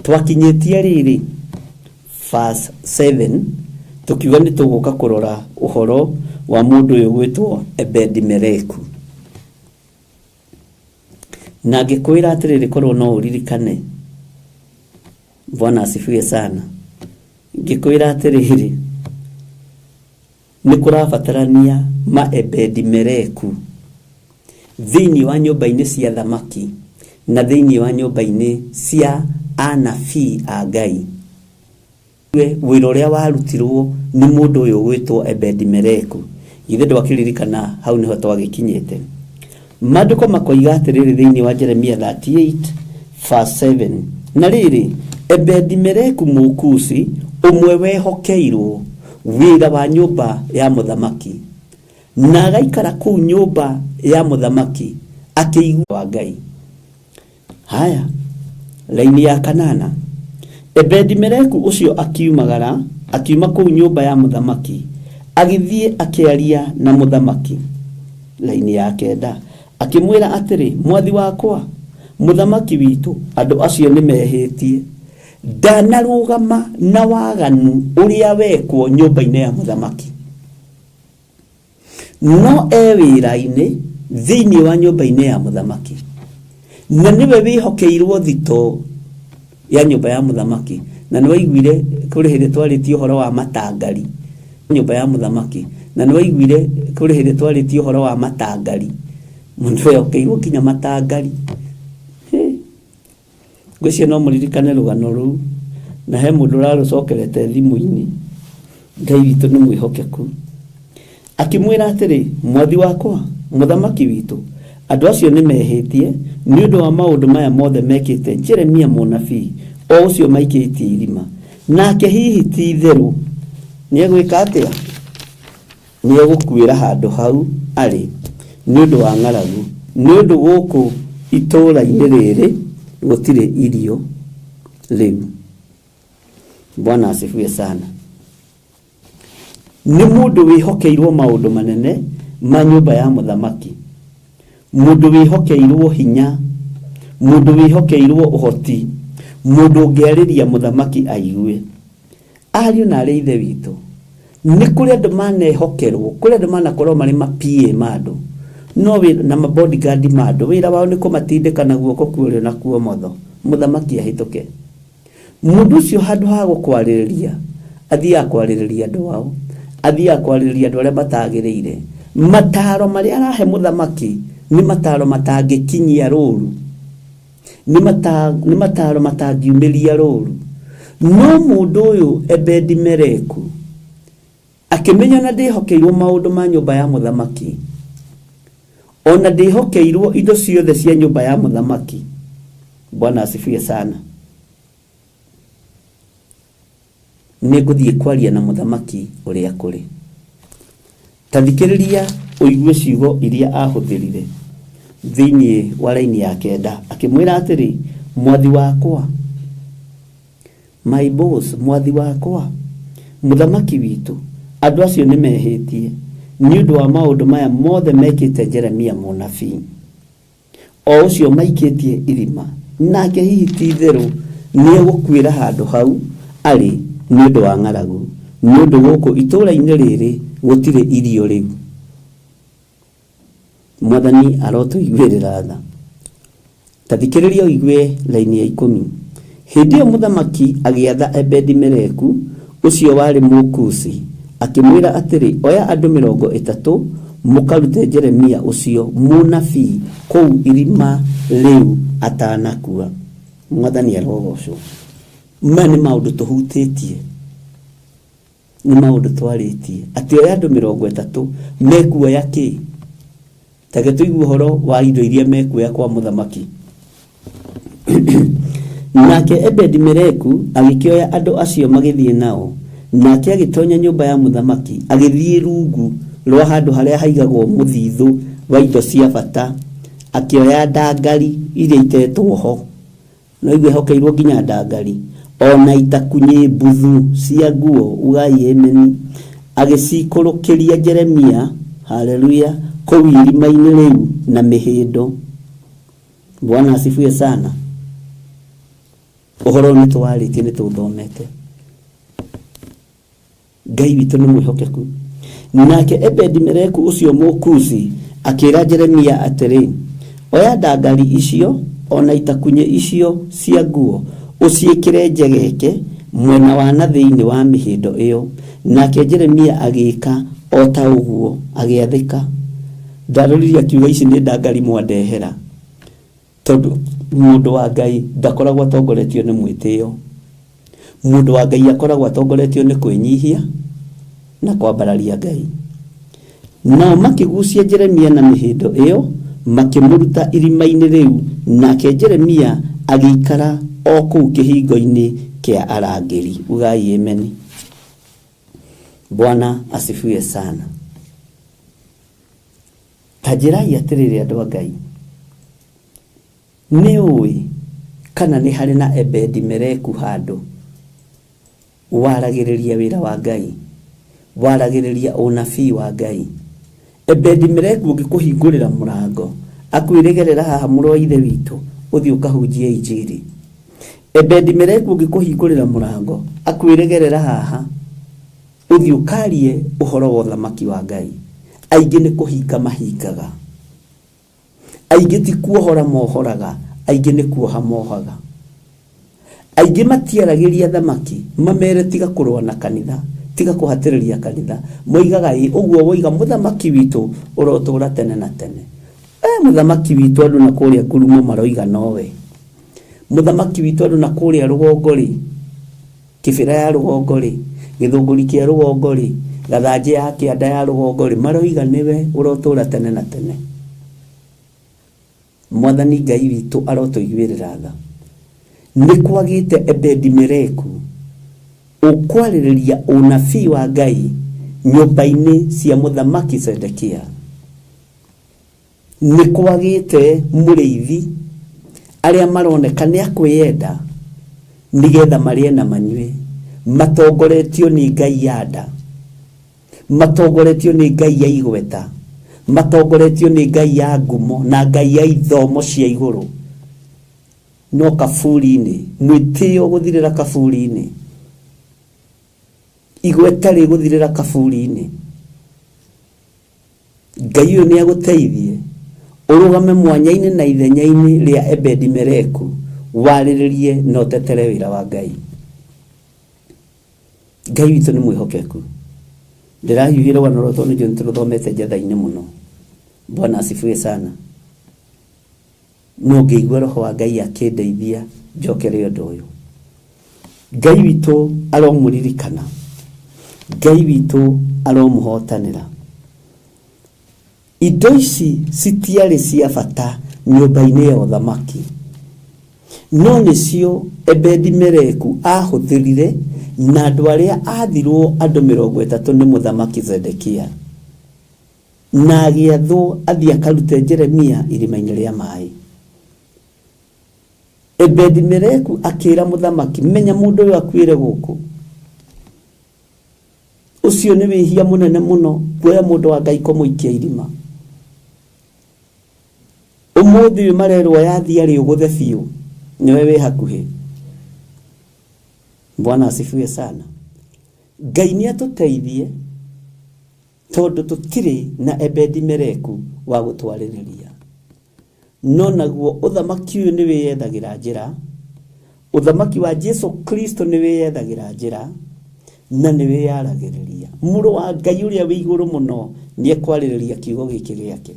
Twakinyĩtie rĩrĩ verse 7, tukiuga nĩ tũgũka kũrora ũhoro wa mũndũ ũyũ gwĩtwo Ebedi-Meleku. Na ngĩkwĩra atĩrĩrĩ, korwo no ũririkane, Bwana asifiwe sana. Ngĩkwĩra atĩrĩrĩ, nĩ kũrabatarania ma Ebedi-Meleku thĩinĩ wa nyũmba-inĩ cia thamaki na thĩinĩ wa nyũmba-inĩ cia anabii a Ngai. Wĩra ũrĩa warutirwo nĩ mũndũ ũyũ ũgwĩtwo Ebedi-Meleku, githĩ ndwakĩririkana hau nĩho twagĩkinyĩte. Maandĩko makoiga atĩrĩrĩ thĩinĩ wa Jeremia 38 verse 7, na rĩrĩ, Ebedi-Meleku Mũkusi ũmwe wehokeirwo wĩra wa nyũmba ya mũthamaki na agaikara kũu nyũmba ya mũthamaki akĩigua wa Ngai. Haya, laini ya kanana, Ebedi-Meleku ũcio akiumagara akiuma kũu nyũmba ya mũthamaki agĩthiĩ akĩaria na mũthamaki. Laini ya kenda, akĩmwĩra atĩrĩ, mwathi wakwa mũthamaki witũ, andũ acio nĩ mehĩtie, ndanarũgama na waganu ũrĩa wekwo nyũmba-inĩ ya mũthamaki, no e wĩra-inĩ thĩinĩ wa nyũmba-inĩ ya mũthamaki, na nĩwe wĩhokeirwo thito ya nyũmba ya mũthamaki. Na nĩ waiguire kũrĩ hĩndĩ twarĩtie ũhoro wa matangari nyũmba ya mũthamaki, na nĩ waiguire kũrĩ hĩndĩ twarĩtie ũhoro wa matangari, mũndũ wehokeirwo nginya matangari. Ngwĩciria no mũririkane rũgano rũu, na he mũndũ ũrarũcokerete thimũ-inĩ. Ngai witũ nĩ mwĩhokeku. Akĩmwĩra atĩrĩ, mwathi wakwa mũthamaki witũ, andũ acio nĩ mehĩtie nĩ ũndũ wa maũndũ maya mothe mekĩte Jeremia mũnabii, o ũcio maikĩtie irima. Nake hihi ti itherũ nĩ egwĩka atĩa? Nĩ egũkuĩra handũ hau arĩ nĩ ũndũ wa ng'aragu, nĩ ũndũ gũkũ itũũra-inĩ rĩrĩ gũtirĩ irio rĩu. Bwana asifiwe sana. Nĩ mũndũ wĩhokeirwo maũndũ manene ma nyũmba ya mũthamaki, mũndũ wĩhokeirwo hinya, mũndũ wĩhokeirwo ũhoti, mũndũ ũngĩarĩria mũthamaki aigue. Ariũ na arĩ ithe witũ, nĩ kũrĩ andũ manehokerwo, kũrĩ andũ manakorwo marĩ ma PA ma andũ, no na ma bodyguard ma andũ, wĩra wao nĩ kũmatindĩka na guoko kwa ũrĩo na kwa ũmotho, mũthamaki ahĩtũke. Mũndũ ũcio handũ ha gũkwarĩrĩria, athiaga kwarĩrĩria andũ ao, athiaga kwarĩrĩria andũ arĩa matagĩrĩire. Mataro marĩa arahe mũthamaki nĩ mataro matangĩkinyia rũru, nĩ mataro matangiumĩria rũru. No mũndũ ũyũ Ebedi-Meleku Akĩmenya na ndĩhokeirwo maũndũ ma nyũmba ya mũthamaki, ona ndĩhokeirwo indo ciothe cia nyũmba ya mũthamaki. Bwana asifiwe sana. Nĩngũthiĩ kwaria na mũthamaki ũrĩa kũrĩ. Ta thikĩrĩria ũigue ciugo iria ahũthĩrire thĩinĩ wa raini ya 9, akĩmwĩra atĩrĩ, mwathi wakwa, my boss, mwathi wakwa, mũthamaki witũ, andũ acio nĩ mehĩtie nĩ ũndũ wa maũndũ maya mothe mekĩte Jeremia mũnabii, o ũcio maikĩtie irima, nake hihi ti itherũ nĩegũkuĩra handũ hau arĩ nĩ ũndũ wa ng'aragu, nĩ ũndũ gũkũ itũũra-inĩ rĩrĩ gũtirĩ irio rĩu. Mwathani arotũiguĩrĩra tha. Ta thikĩrĩria ũigue raini ya 10. Hĩndĩ ĩyo mũthamaki agĩatha Ebedi-Meleku ũcio warĩ Mũkusi, akĩmwĩra atĩrĩ, oya andũ 30 mũkarute Jeremia ũcio mũnabii kũu irima rĩu atanakua. Mwathani arogocwo. Maya nĩ maũndũ tũhutĩtie, nĩ maũndũ twarĩtie, atĩ oya andũ 30 mekuoya kĩ? Tage tũigue ũhoro wa indo iria mekuoya kwa mũthamaki. Nake Ebedi-Meleku agĩkĩoya andũ acio magĩthiĩ nao, nake agĩtonya nyũmba ya mũthamaki, agĩthiĩ rungu rwa handũ harĩa haigagwo mũthithũ wa indo cia bata, akĩoya ndangari iria itetwo ho, no igue hokeirwo nginya ndangari, ona itakunyĩ mbuthu cia nguo, ugai ameni, agĩcikũrũkĩria Jeremia, haleluya, kũu irima-inĩ rĩu na mĩhĩndo. Bwana asifiwe sana. Ũhoro nĩ twarĩtie, nĩ tũthomete. Ngai witũ nĩ mwĩhokeku. Nake Ebedi-Meleku ũcio Mũkusi akĩra Jeremia atĩrĩ, oya ndangari icio ona itakunyĩ icio cia nguo ũciĩkĩre njegeke mwena wa na thĩinĩ wa mĩhĩndo ĩyo. Nake Jeremia agĩĩka o ta ũguo, agĩathĩka. Ndaroririe akiuga, ici nĩ ndangari mwandehera, tondũ mũndũ wa Ngai ndakoragwo atongoretio nĩ mwĩtĩo. Mũndũ wa Ngai akoragwo atongoretio nĩ kwĩnyihia na kwambararia Ngai. Nao makĩgucia Jeremia na mĩhĩndo ĩyo, makĩmũruta irima-inĩ rĩu, nake Jeremia agĩikara o kũu kĩhingo-inĩ kĩa arangĩri. Ugai ameni. Bwana asifiwe sana. Ta njĩrai atĩrĩrĩ andũ a Ngai, nĩ ũĩ kana nĩ harĩ na Ebedi-Meleku handũ waragĩrĩria wĩra wa Ngai, waragĩrĩria ũnabii wa Ngai? Ebedi-Meleku ũngĩkũhingũrĩra mũrango akwĩrĩgerera haha, mũrũ wa ithe witũ, ũthiĩ ũkahunjie injiri. Ebedi-Meleku ũngĩkũhingũrĩra mũrango akwĩrĩgerera haha, ũthiĩ ũkarie ũhoro wa ũthamaki wa Ngai. Aingĩ nĩ kũhinga mahingaga, aingĩ ti kuohora mohoraga, aingĩ nĩ kuoha mohaga. Aingĩ matiaragĩria thamaki mamere tiga kũrũa na kanitha, tiga kũhatĩrĩria kanitha, moigaga ĩ ũguo woiga mũthamaki witũ ũrotũra tene na tene. Mũthamaki witũ andũ na kũrĩa ngurumo maroiga nowe. Mũthamaki witũ andũ na kũrĩa rũgongo rĩ, kĩbĩra ya rũgongo rĩ, gĩthũngũri kĩa rũgongo rĩ, gathanjĩ ya kĩanda ya rũgongo rĩ, maroiga nĩwe ũrotũra tene na tene. Mwathani Ngai witũ arotũiguĩrĩra tha. Nĩ kwagĩte Ebedi-Meleku ũkwarĩrĩria ũnabii wa Ngai nyũmba-inĩ cia mũthamaki Zedekia. Nĩ kwagĩte mũrĩithi arĩa maroneka nĩ akwĩyenda nĩgetha marĩe na manyue, matongoretio nĩ Ngai ya nda, matongoretio nĩ Ngai ya igweta, matongoretio nĩ Ngai ya ngumo na Ngai ya ithomo cia igũrũ. No kaburi-inĩ, mwĩtĩo gũthirĩra kaburi-inĩ, igweta rĩgũthirĩra kaburi-inĩ. Ngai ũyũ nĩ agũteithie ũrũgame mwanya-inĩ na ithenya-inĩ rĩa Ebedi-Meleku, warĩrĩrie na ũtetere wĩra wa Ngai. Ngai witũ nĩ mwĩhokeku. Ndĩrahiũhia rũgano rũrũ tondũ nĩ tũrũthomete njetha-inĩ mũno. Bwana asifiwe sana. No ngĩigua roho wa Ngai akĩndeithia njokere ũndũ ũyũ. Ngai witũ aromũririkana, Ngai witũ aromũhotanĩra. Indo ici citiarĩ cia bata nyũmba-inĩ ya ũthamaki, no nĩcio Ebedi-Meleku ahũthĩrire na andũ arĩa athirwo andũ 30 nĩ mũthamaki Zedekia, na agĩathwo athiĩ akarute Jeremia irima-inĩ rĩa maĩ. Ebedi-Meleku akĩra mũthamaki, menya mũndũ ũyũ akuĩre gũkũ, ũcio nĩ wĩhia mũnene mũno kuoya mũndũ wa Ngai kũmũikia irima. Ũmũthĩ ũyũ marerwo yathiĩ arĩ ũgũthe biũ, nĩwe wĩ hakuhĩ. Bwana asifiwe sana. Ngai nĩ atũteithie tondũ tũtirĩ na Ebedi-Meleku wa gũtwarĩrĩria. No naguo ũthamaki ũyũ nĩ wĩyethagĩra njĩra, ũthamaki wa Jesu Kristo nĩ wĩyethagĩra njĩra na nĩ wĩyaragĩrĩria. Mũrũ wa Ngai ũrĩa wĩ igũrũ mũno nĩ ekwarĩrĩria kiugo gĩkĩ gĩake.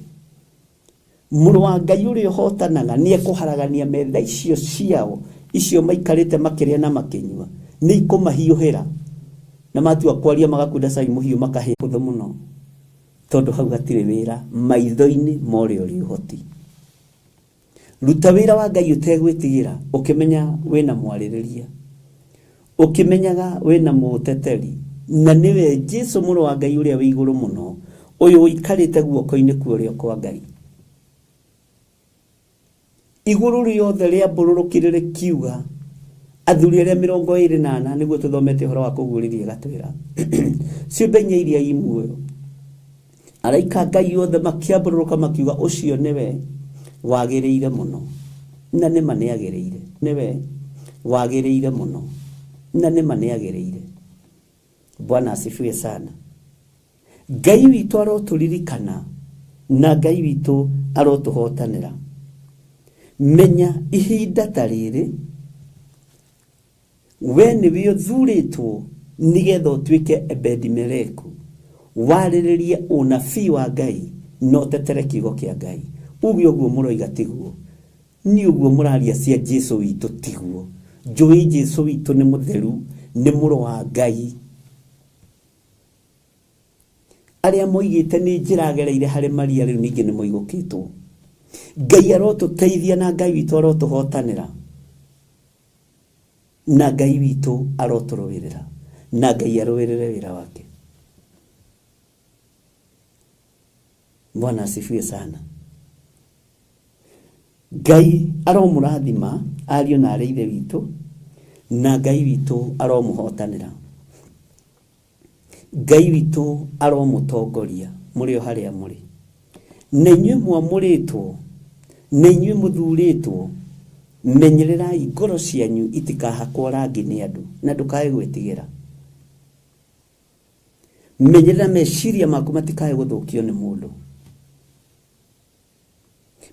Mũrũ wa Ngai ũrĩa ũhotanaga nĩ ekũharagania metha icio ciao, icio maikarĩte makĩrĩa na makĩnyua, nĩ ikũmahiũhĩra na matua kwaria magakunda cai mũhiũ makahĩa hũthũ mũno, tondũ hau hatirĩ wĩra maitho-inĩ ma ũrĩa ũrĩ ũhoti. Ruta wĩra wa Ngai ũtegwĩtigĩra, ũkĩmenya wĩna mwarĩrĩria, ũkĩmenyaga wĩna mũteteri, na nĩwe Jesu mũrũ wa Ngai ũrĩa wĩ igũrũ mũno, ũyũ ũikarĩte guoko-inĩ kwa ũrĩo kwa Ngai. Igũrũ rĩothe rĩambũrũrũkire rĩkiuga, athuri arĩa 24 nĩguo tũthomete ũhoro wa kũguũrĩria gatwĩra ciũmbe inya iria i muoyo, araika Ngai othe makĩambũrũrũka makiuga ũcio nĩwe wagĩrĩire mũno, na nĩma nĩagĩrĩire, nĩwe wagĩrĩire mũno, na nĩma nĩagĩrĩire. Bwana asifiwe sana. Ngai witũ arotũririkana na Ngai witũ arotũhotanĩra. Menya ihinda ta rĩrĩ we nĩwe ũthurĩtwo nĩgetha ũtuĩke Ebedi-Meleku, warĩrĩrie ũnabii wa Ngai na ũtetere kiugo kĩa Ngai. Uge ũguo mũroiga tiguo, niĩ ũguo mũraria cia Jesu witũ tiguo. Njũĩ Jesu witũ nĩ mũtheru, nĩ mũrũ wa Ngai. Arĩa moigĩte nĩ njĩra agereire harĩ Maria rĩu ningĩ nĩ moigũkĩtwo. Ngai arotũteithia na Ngai witũ arotũhotanĩra, na Ngai witũ arotũrũĩrĩra, na Ngai arũĩrĩre wĩra wake. Bwana asifiwe sana. Ngai aromũrathima ariũ na arĩ ithe witũ, na Ngai witũ aromũhotanĩra. Ngai witũ aromũtongoria mũrĩ o harĩa mũrĩ. Na inyuĩ mwamũrĩtwo, na inyuĩ mũthurĩtwo, menyererai ngoro cianyu itikahakwo rangi nĩ andũ, na ndũkae gwĩtigĩra. Menyerera meciria maku matikae gũthũkio nĩ mũndũ.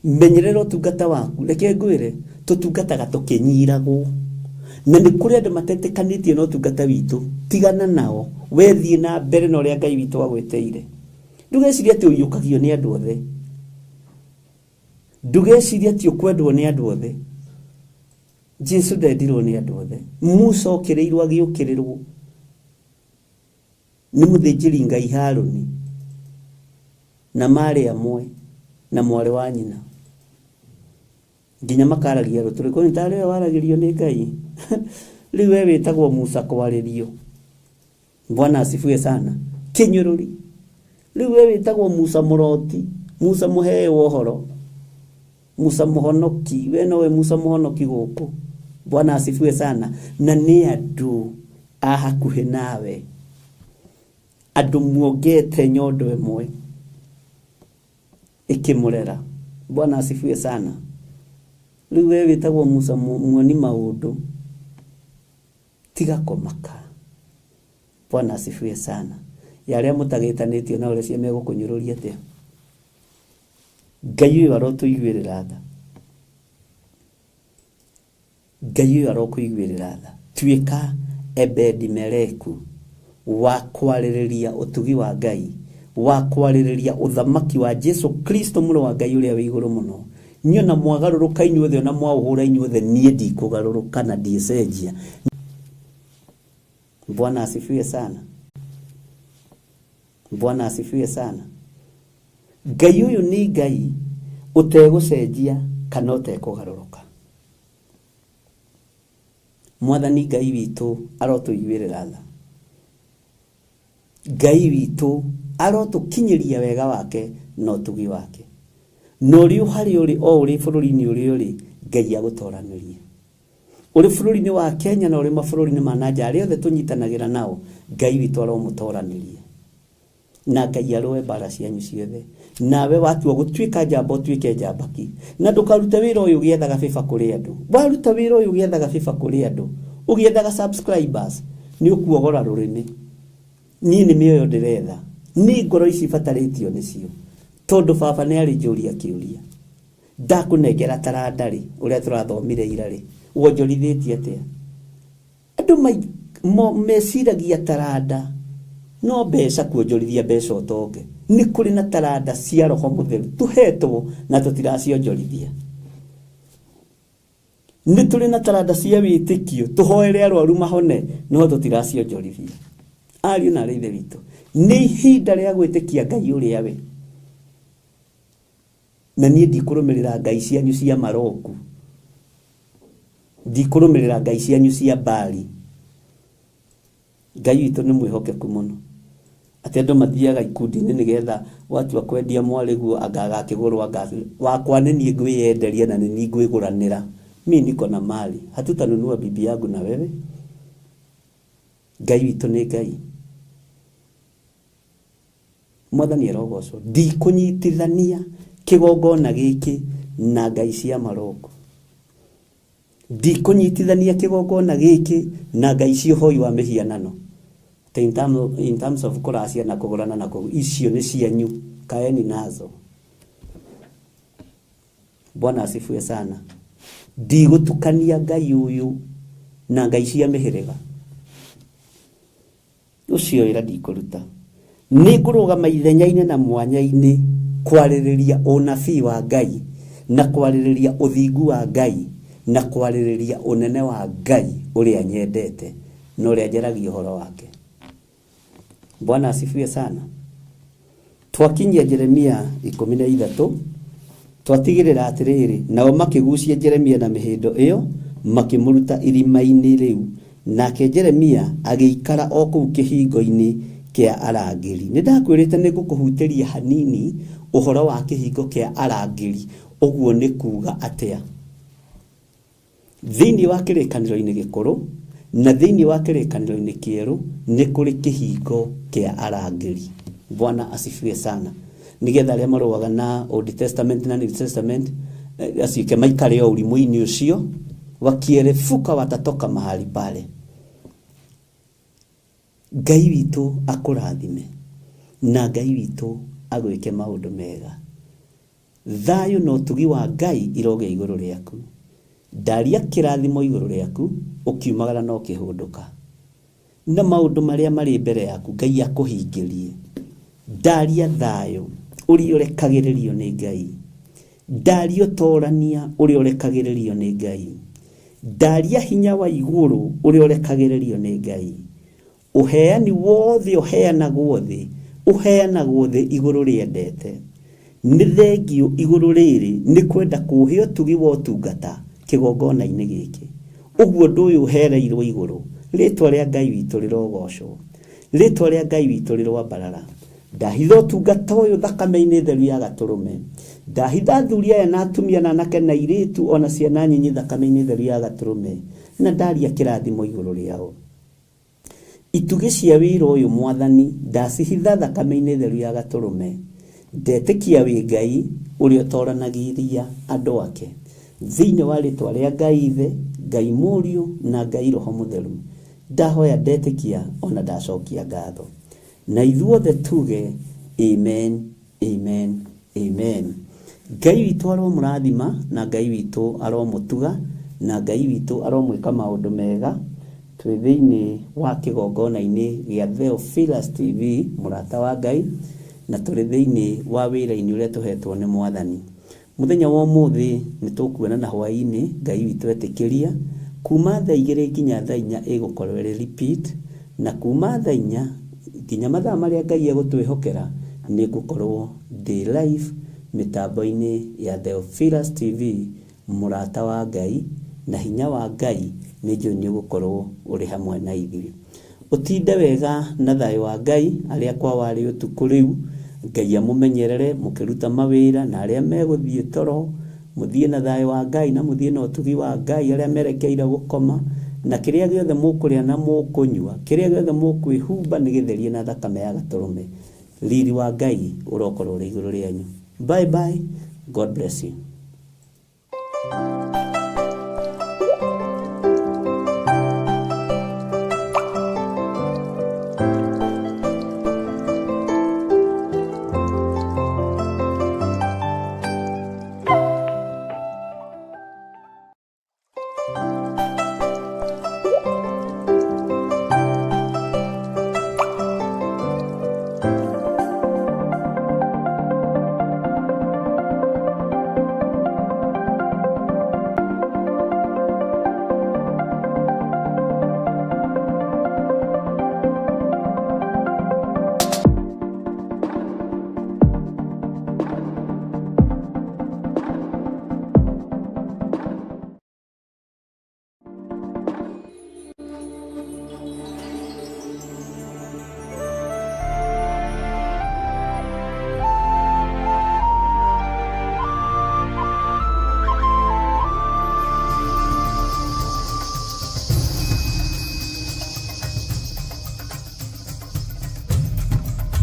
Menyerera ũtungata waku. Reke ngwĩre, tũtungataga tũkĩnyiragwo, na nĩ kũrĩ andũ matetĩkanĩtie na ũtungata witũ. Tigana nao, we thiĩ na mbere na ũrĩa Ngai witũ agwĩtĩire. Ndũgecirie atĩ ũiyũkagio nĩ andũ othe, ndũgecirie atĩ ũkwendwo nĩ andũ othe. Jesu ndendirwo nĩ andũ othe. Musa okĩrĩirwo agĩũkĩrĩrwo nĩ mũthĩnjĩri Ngai Harũni na marĩ amwe na mwarĩ wa nyina, nginya makaragia rũtũrĩko nĩ tarĩ we waragĩrio nĩ Ngai. Rĩu we wĩtagwo Musa kwarĩrio. Bwana asifiwe sana. Kĩnyũrũri. Rĩu we wĩtagwo Musa mũroti, Musa mũheo ũhoro, Musa mũhonoki. We nowe Musa mũhonoki gũkũ. Bwana asifiwe sana. Na nĩ andũ a hakuhĩ nawe, andũ muongete nyondo ĩmwe ĩkĩmũrera. Bwana asifiwe sana. Rĩu we wĩtagwo Musa muoni maũndũ, tiga kũmaka. Bwana asifiwe sana. Ya arĩa mũtagĩtanĩtio na ũrĩa megũkũnyũrũria atĩa. Ngai ũyũ arotũiguĩrĩra tha. Ngai ũyũ arokũiguĩrĩra tha. Tuĩka Ebedi-Meleku wa kwarĩrĩria ũtugi wa Ngai, wa kwarĩrĩria ũthamaki wa Jesu Kristo mũrũ wa Ngai ũrĩa wĩ igũrũ mũno. Niĩ ona mwagarũrũka inyuothe, ona mwaũhũra inyuothe, niĩ ndikũgarũrũka na ndiĩcenjia. Bwana asifiwe sana. Bwana asifiwe sana. Ngai ũyũ nĩ Ngai ũtegũcenjia kana ũtekũgarũrũka. Mwathani Ngai witũ arotũiguĩrĩra tha. Ngai witũ arotũkinyĩria wega wake na ũtugi wake. Na ũrĩ harĩa ũrĩ o ũrĩ bũrũri-inĩ ũrĩa ũrĩ, Ngai agũtoranĩrie. Ũrĩ bũrũri-inĩ wa Kenya na ũrĩ mabũrũri-inĩ ma na nja, arĩa othe tũnyitanagĩra nao, Ngai witũ aromũtoranĩria. Na Ngai arũe mbara cianyu ciothe. Nawe watua gũtuĩka njamba ũtuĩke njamba ki. Na ndũkarute wĩra ũyũ ũgĩethaga favor kũrĩ andũ. Waruta wĩra ũyũ ũgĩethaga favor kũrĩ andũ, ũgĩethaga subscribers, nĩ ũkuogora rũrĩmĩ. Niĩ nĩ mĩoyo ndĩretha. Nĩ ngoro ici ibatarĩtio nĩcio. Tondũ baba nĩ arĩ njũria kĩũria. Ndakũnengera taranda rĩ, ũrĩa tũrathomire ira rĩ, wonjorithĩtie atĩa? Andũ meciragia taranda no mbeca, kuonjorithia mbeca ũtonge. Nĩ kũrĩ na taranda cia Roho Mũtheru tũhetwo na tũtiracionjorithia. Nĩ tũrĩ na taranda cia wĩtĩkio tũhoere arwaru mahone no tũtiracionjorithia. Ariũ na arĩ ithe witũ, nĩ ihinda rĩa gwĩtĩkia Ngai ũrĩa we. Na niĩ ndikũrũmĩrĩra ngai cianyu cia maroku, ndikũrũmĩrĩra ngai cianyu cia Bali. Ngai witũ nĩ mwĩhokeku mũno. Atĩ andũ mathiaga ikundi-inĩ nĩgetha watua kwendia mwarĩguo anga agakĩgũrwo anga wakwa nĩ niĩ ngwĩyenderia na nĩ niĩ ngwĩgũranĩra. Mi niko na mali, hatutanunua bibi yangu na wewe. Ngai witũ nĩ Ngai. Mwathani arogocwo. Ndikũnyitithania kĩgongona gĩkĩ na ngai cia maroko. Ndikũnyitithania kĩgongona gĩkĩ na ngai cia ũhoi wa mĩhianano. In terms of kũracia na kũgũrana na kũgũ, icio nĩ cianyu, kaeni nazo. Bwana asifiwe sana. Ndigũtukania Ngai ũyũ na ngai cia mĩhĩrĩga. Ũcio wĩra ndikũruta. Nĩ ngũrũgama ithenya-inĩ na mwanya-inĩ kwarĩrĩria ũnabii wa Ngai na kwarĩrĩria ũthingu wa Ngai na kwarĩrĩria ũnene wa Ngai ũrĩa nyendete na ũrĩa njaragia ũhoro wake. Bwana asifiwe sana. Twakinyia Jeremia 13 twatigĩrĩra atĩrĩrĩ, nao makĩgucia Jeremia na mĩhĩndo ĩyo makĩmũruta irima-inĩ rĩu, nake Jeremia agĩikara o kũu kĩhingo-inĩ kĩa arangĩri. Nĩ ndakwĩrĩte nĩ ngũkũhutĩria hanini ũhoro wa kĩhingo kĩa arangĩri, ũguo nĩ kuga atĩa. Thĩinĩ wa kĩrĩkanĩro-inĩ gĩkũrũ na thĩinĩ wa kĩrĩkanĩro-inĩ kĩerũ nĩ kũrĩ kĩhingo kĩa arangĩri. Bwana asifiwe sana. Nĩgetha arĩa marũaga na Old Testament na New Testament aciike maikare o ũrimũ-inĩ ũcio, wakierefuka watatoka mahali pale. Ngai witũ akũrathime na Ngai witũ agwĩke maũndũ mega. Thayũ na ũtugi wa Ngai iroge igũrũ rĩaku. Ndaria kĩrathimo igũrũ rĩaku ũkiumagara na ũkĩhũndũka. Na maũndũ marĩa marĩ mbere yaku Ngai akũhingĩrie. Ndaria thayũ ũrĩa ũrekagĩrĩrio nĩ Ngai. Ndaria ũtorania ũrĩa ũrekagĩrĩrio nĩ Ngai. Ndaria hinya wa igũrũ ũrĩa ũrekagĩrĩrio nĩ Ngai. Ũheani wothe ũheanagwo thĩ, ũheanagwo thĩ igũrũ rĩendete. Nĩ thengio igũrũ rĩrĩ nĩ kwenda kũhe ũtugi wa ũtungata kĩgongona-inĩ gĩkĩ. Ũguo ũndũ ũyũ ũhereirwo igũrũ, rĩtwa rĩa Ngai witũ rĩrogocwo, rĩtwa rĩa Ngai witũ rĩroambarara. Ndahitha ũtungata ũyũ thakame-inĩ theru ya gatũrũme. Ndahitha athuri aya na atumia na anake na airĩtu ona ciana nyinyi thakame-inĩ theru ya gatũrũme, na ndaria kĩrathimo igũrũ rĩao. Itugĩ cia wĩra ũyũ Mwathani ndacihitha thakame-inĩ theru ya gatũrũme. Ndetĩkia wĩ Ngai ũrĩa ũtoranagĩria andũ ake. Thĩinĩ wa rĩtwa rĩa Ngai Ithe, Ngai Mũriũ na Ngai Roho Mũtheru, ndahoya ndetĩkia ona ndacokia ngatho. Na ithuothe tuge amen, amen, amen. Ngai witũ aromũrathima na Ngai witũ aromũtuga na Ngai witũ aromwĩka maũndũ mega. Twĩ thĩinĩ wa kĩgongona-inĩ gĩa Theophilus TV, mũrata wa Ngai, na tũrĩ thĩinĩ wa wĩra-inĩ ũrĩa tũhetwo nĩ Mwathani. Mũthenya wa ũmũthĩ nĩ tũkuonana hwaĩ-inĩ, Ngai witũ etĩkĩria, kuma thaa 2 nginya thaa 4 ĩgũkorwo ĩrĩ repeat, na kuma thaa 4 Nginya mathaa marĩa Ngai egũtwĩhokera, nĩ ngũkorwo ndĩ live mĩtambo-inĩ ya Theophilus TV, mũrata wa Ngai, na hinya wa Ngai nĩ njũĩ nĩ ũgũkorwo ũrĩ hamwe na ithuĩ. Ũtinde wega na thayũ wa Ngai, arĩa kwao arĩ ũtukũ rĩu, Ngai amũmenyerere mũkĩruta mawĩra, na arĩa megũthiĩ toro, mũthiĩ na thayũ wa Ngai na mũthiĩ na ũtugi wa Ngai, arĩa merekeire gũkoma, na kĩrĩa gĩothe mũkũrĩa na mũkũnyua, kĩrĩa gĩothe mũkwĩhumba nĩ gĩtherie na thakame ya gatũrũme. Riri wa Ngai ũrokorwo ũrĩ igũrũ rĩanyu. Bye bye. God bless you.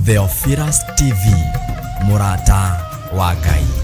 Theophilus TV, mũrata wa Ngai.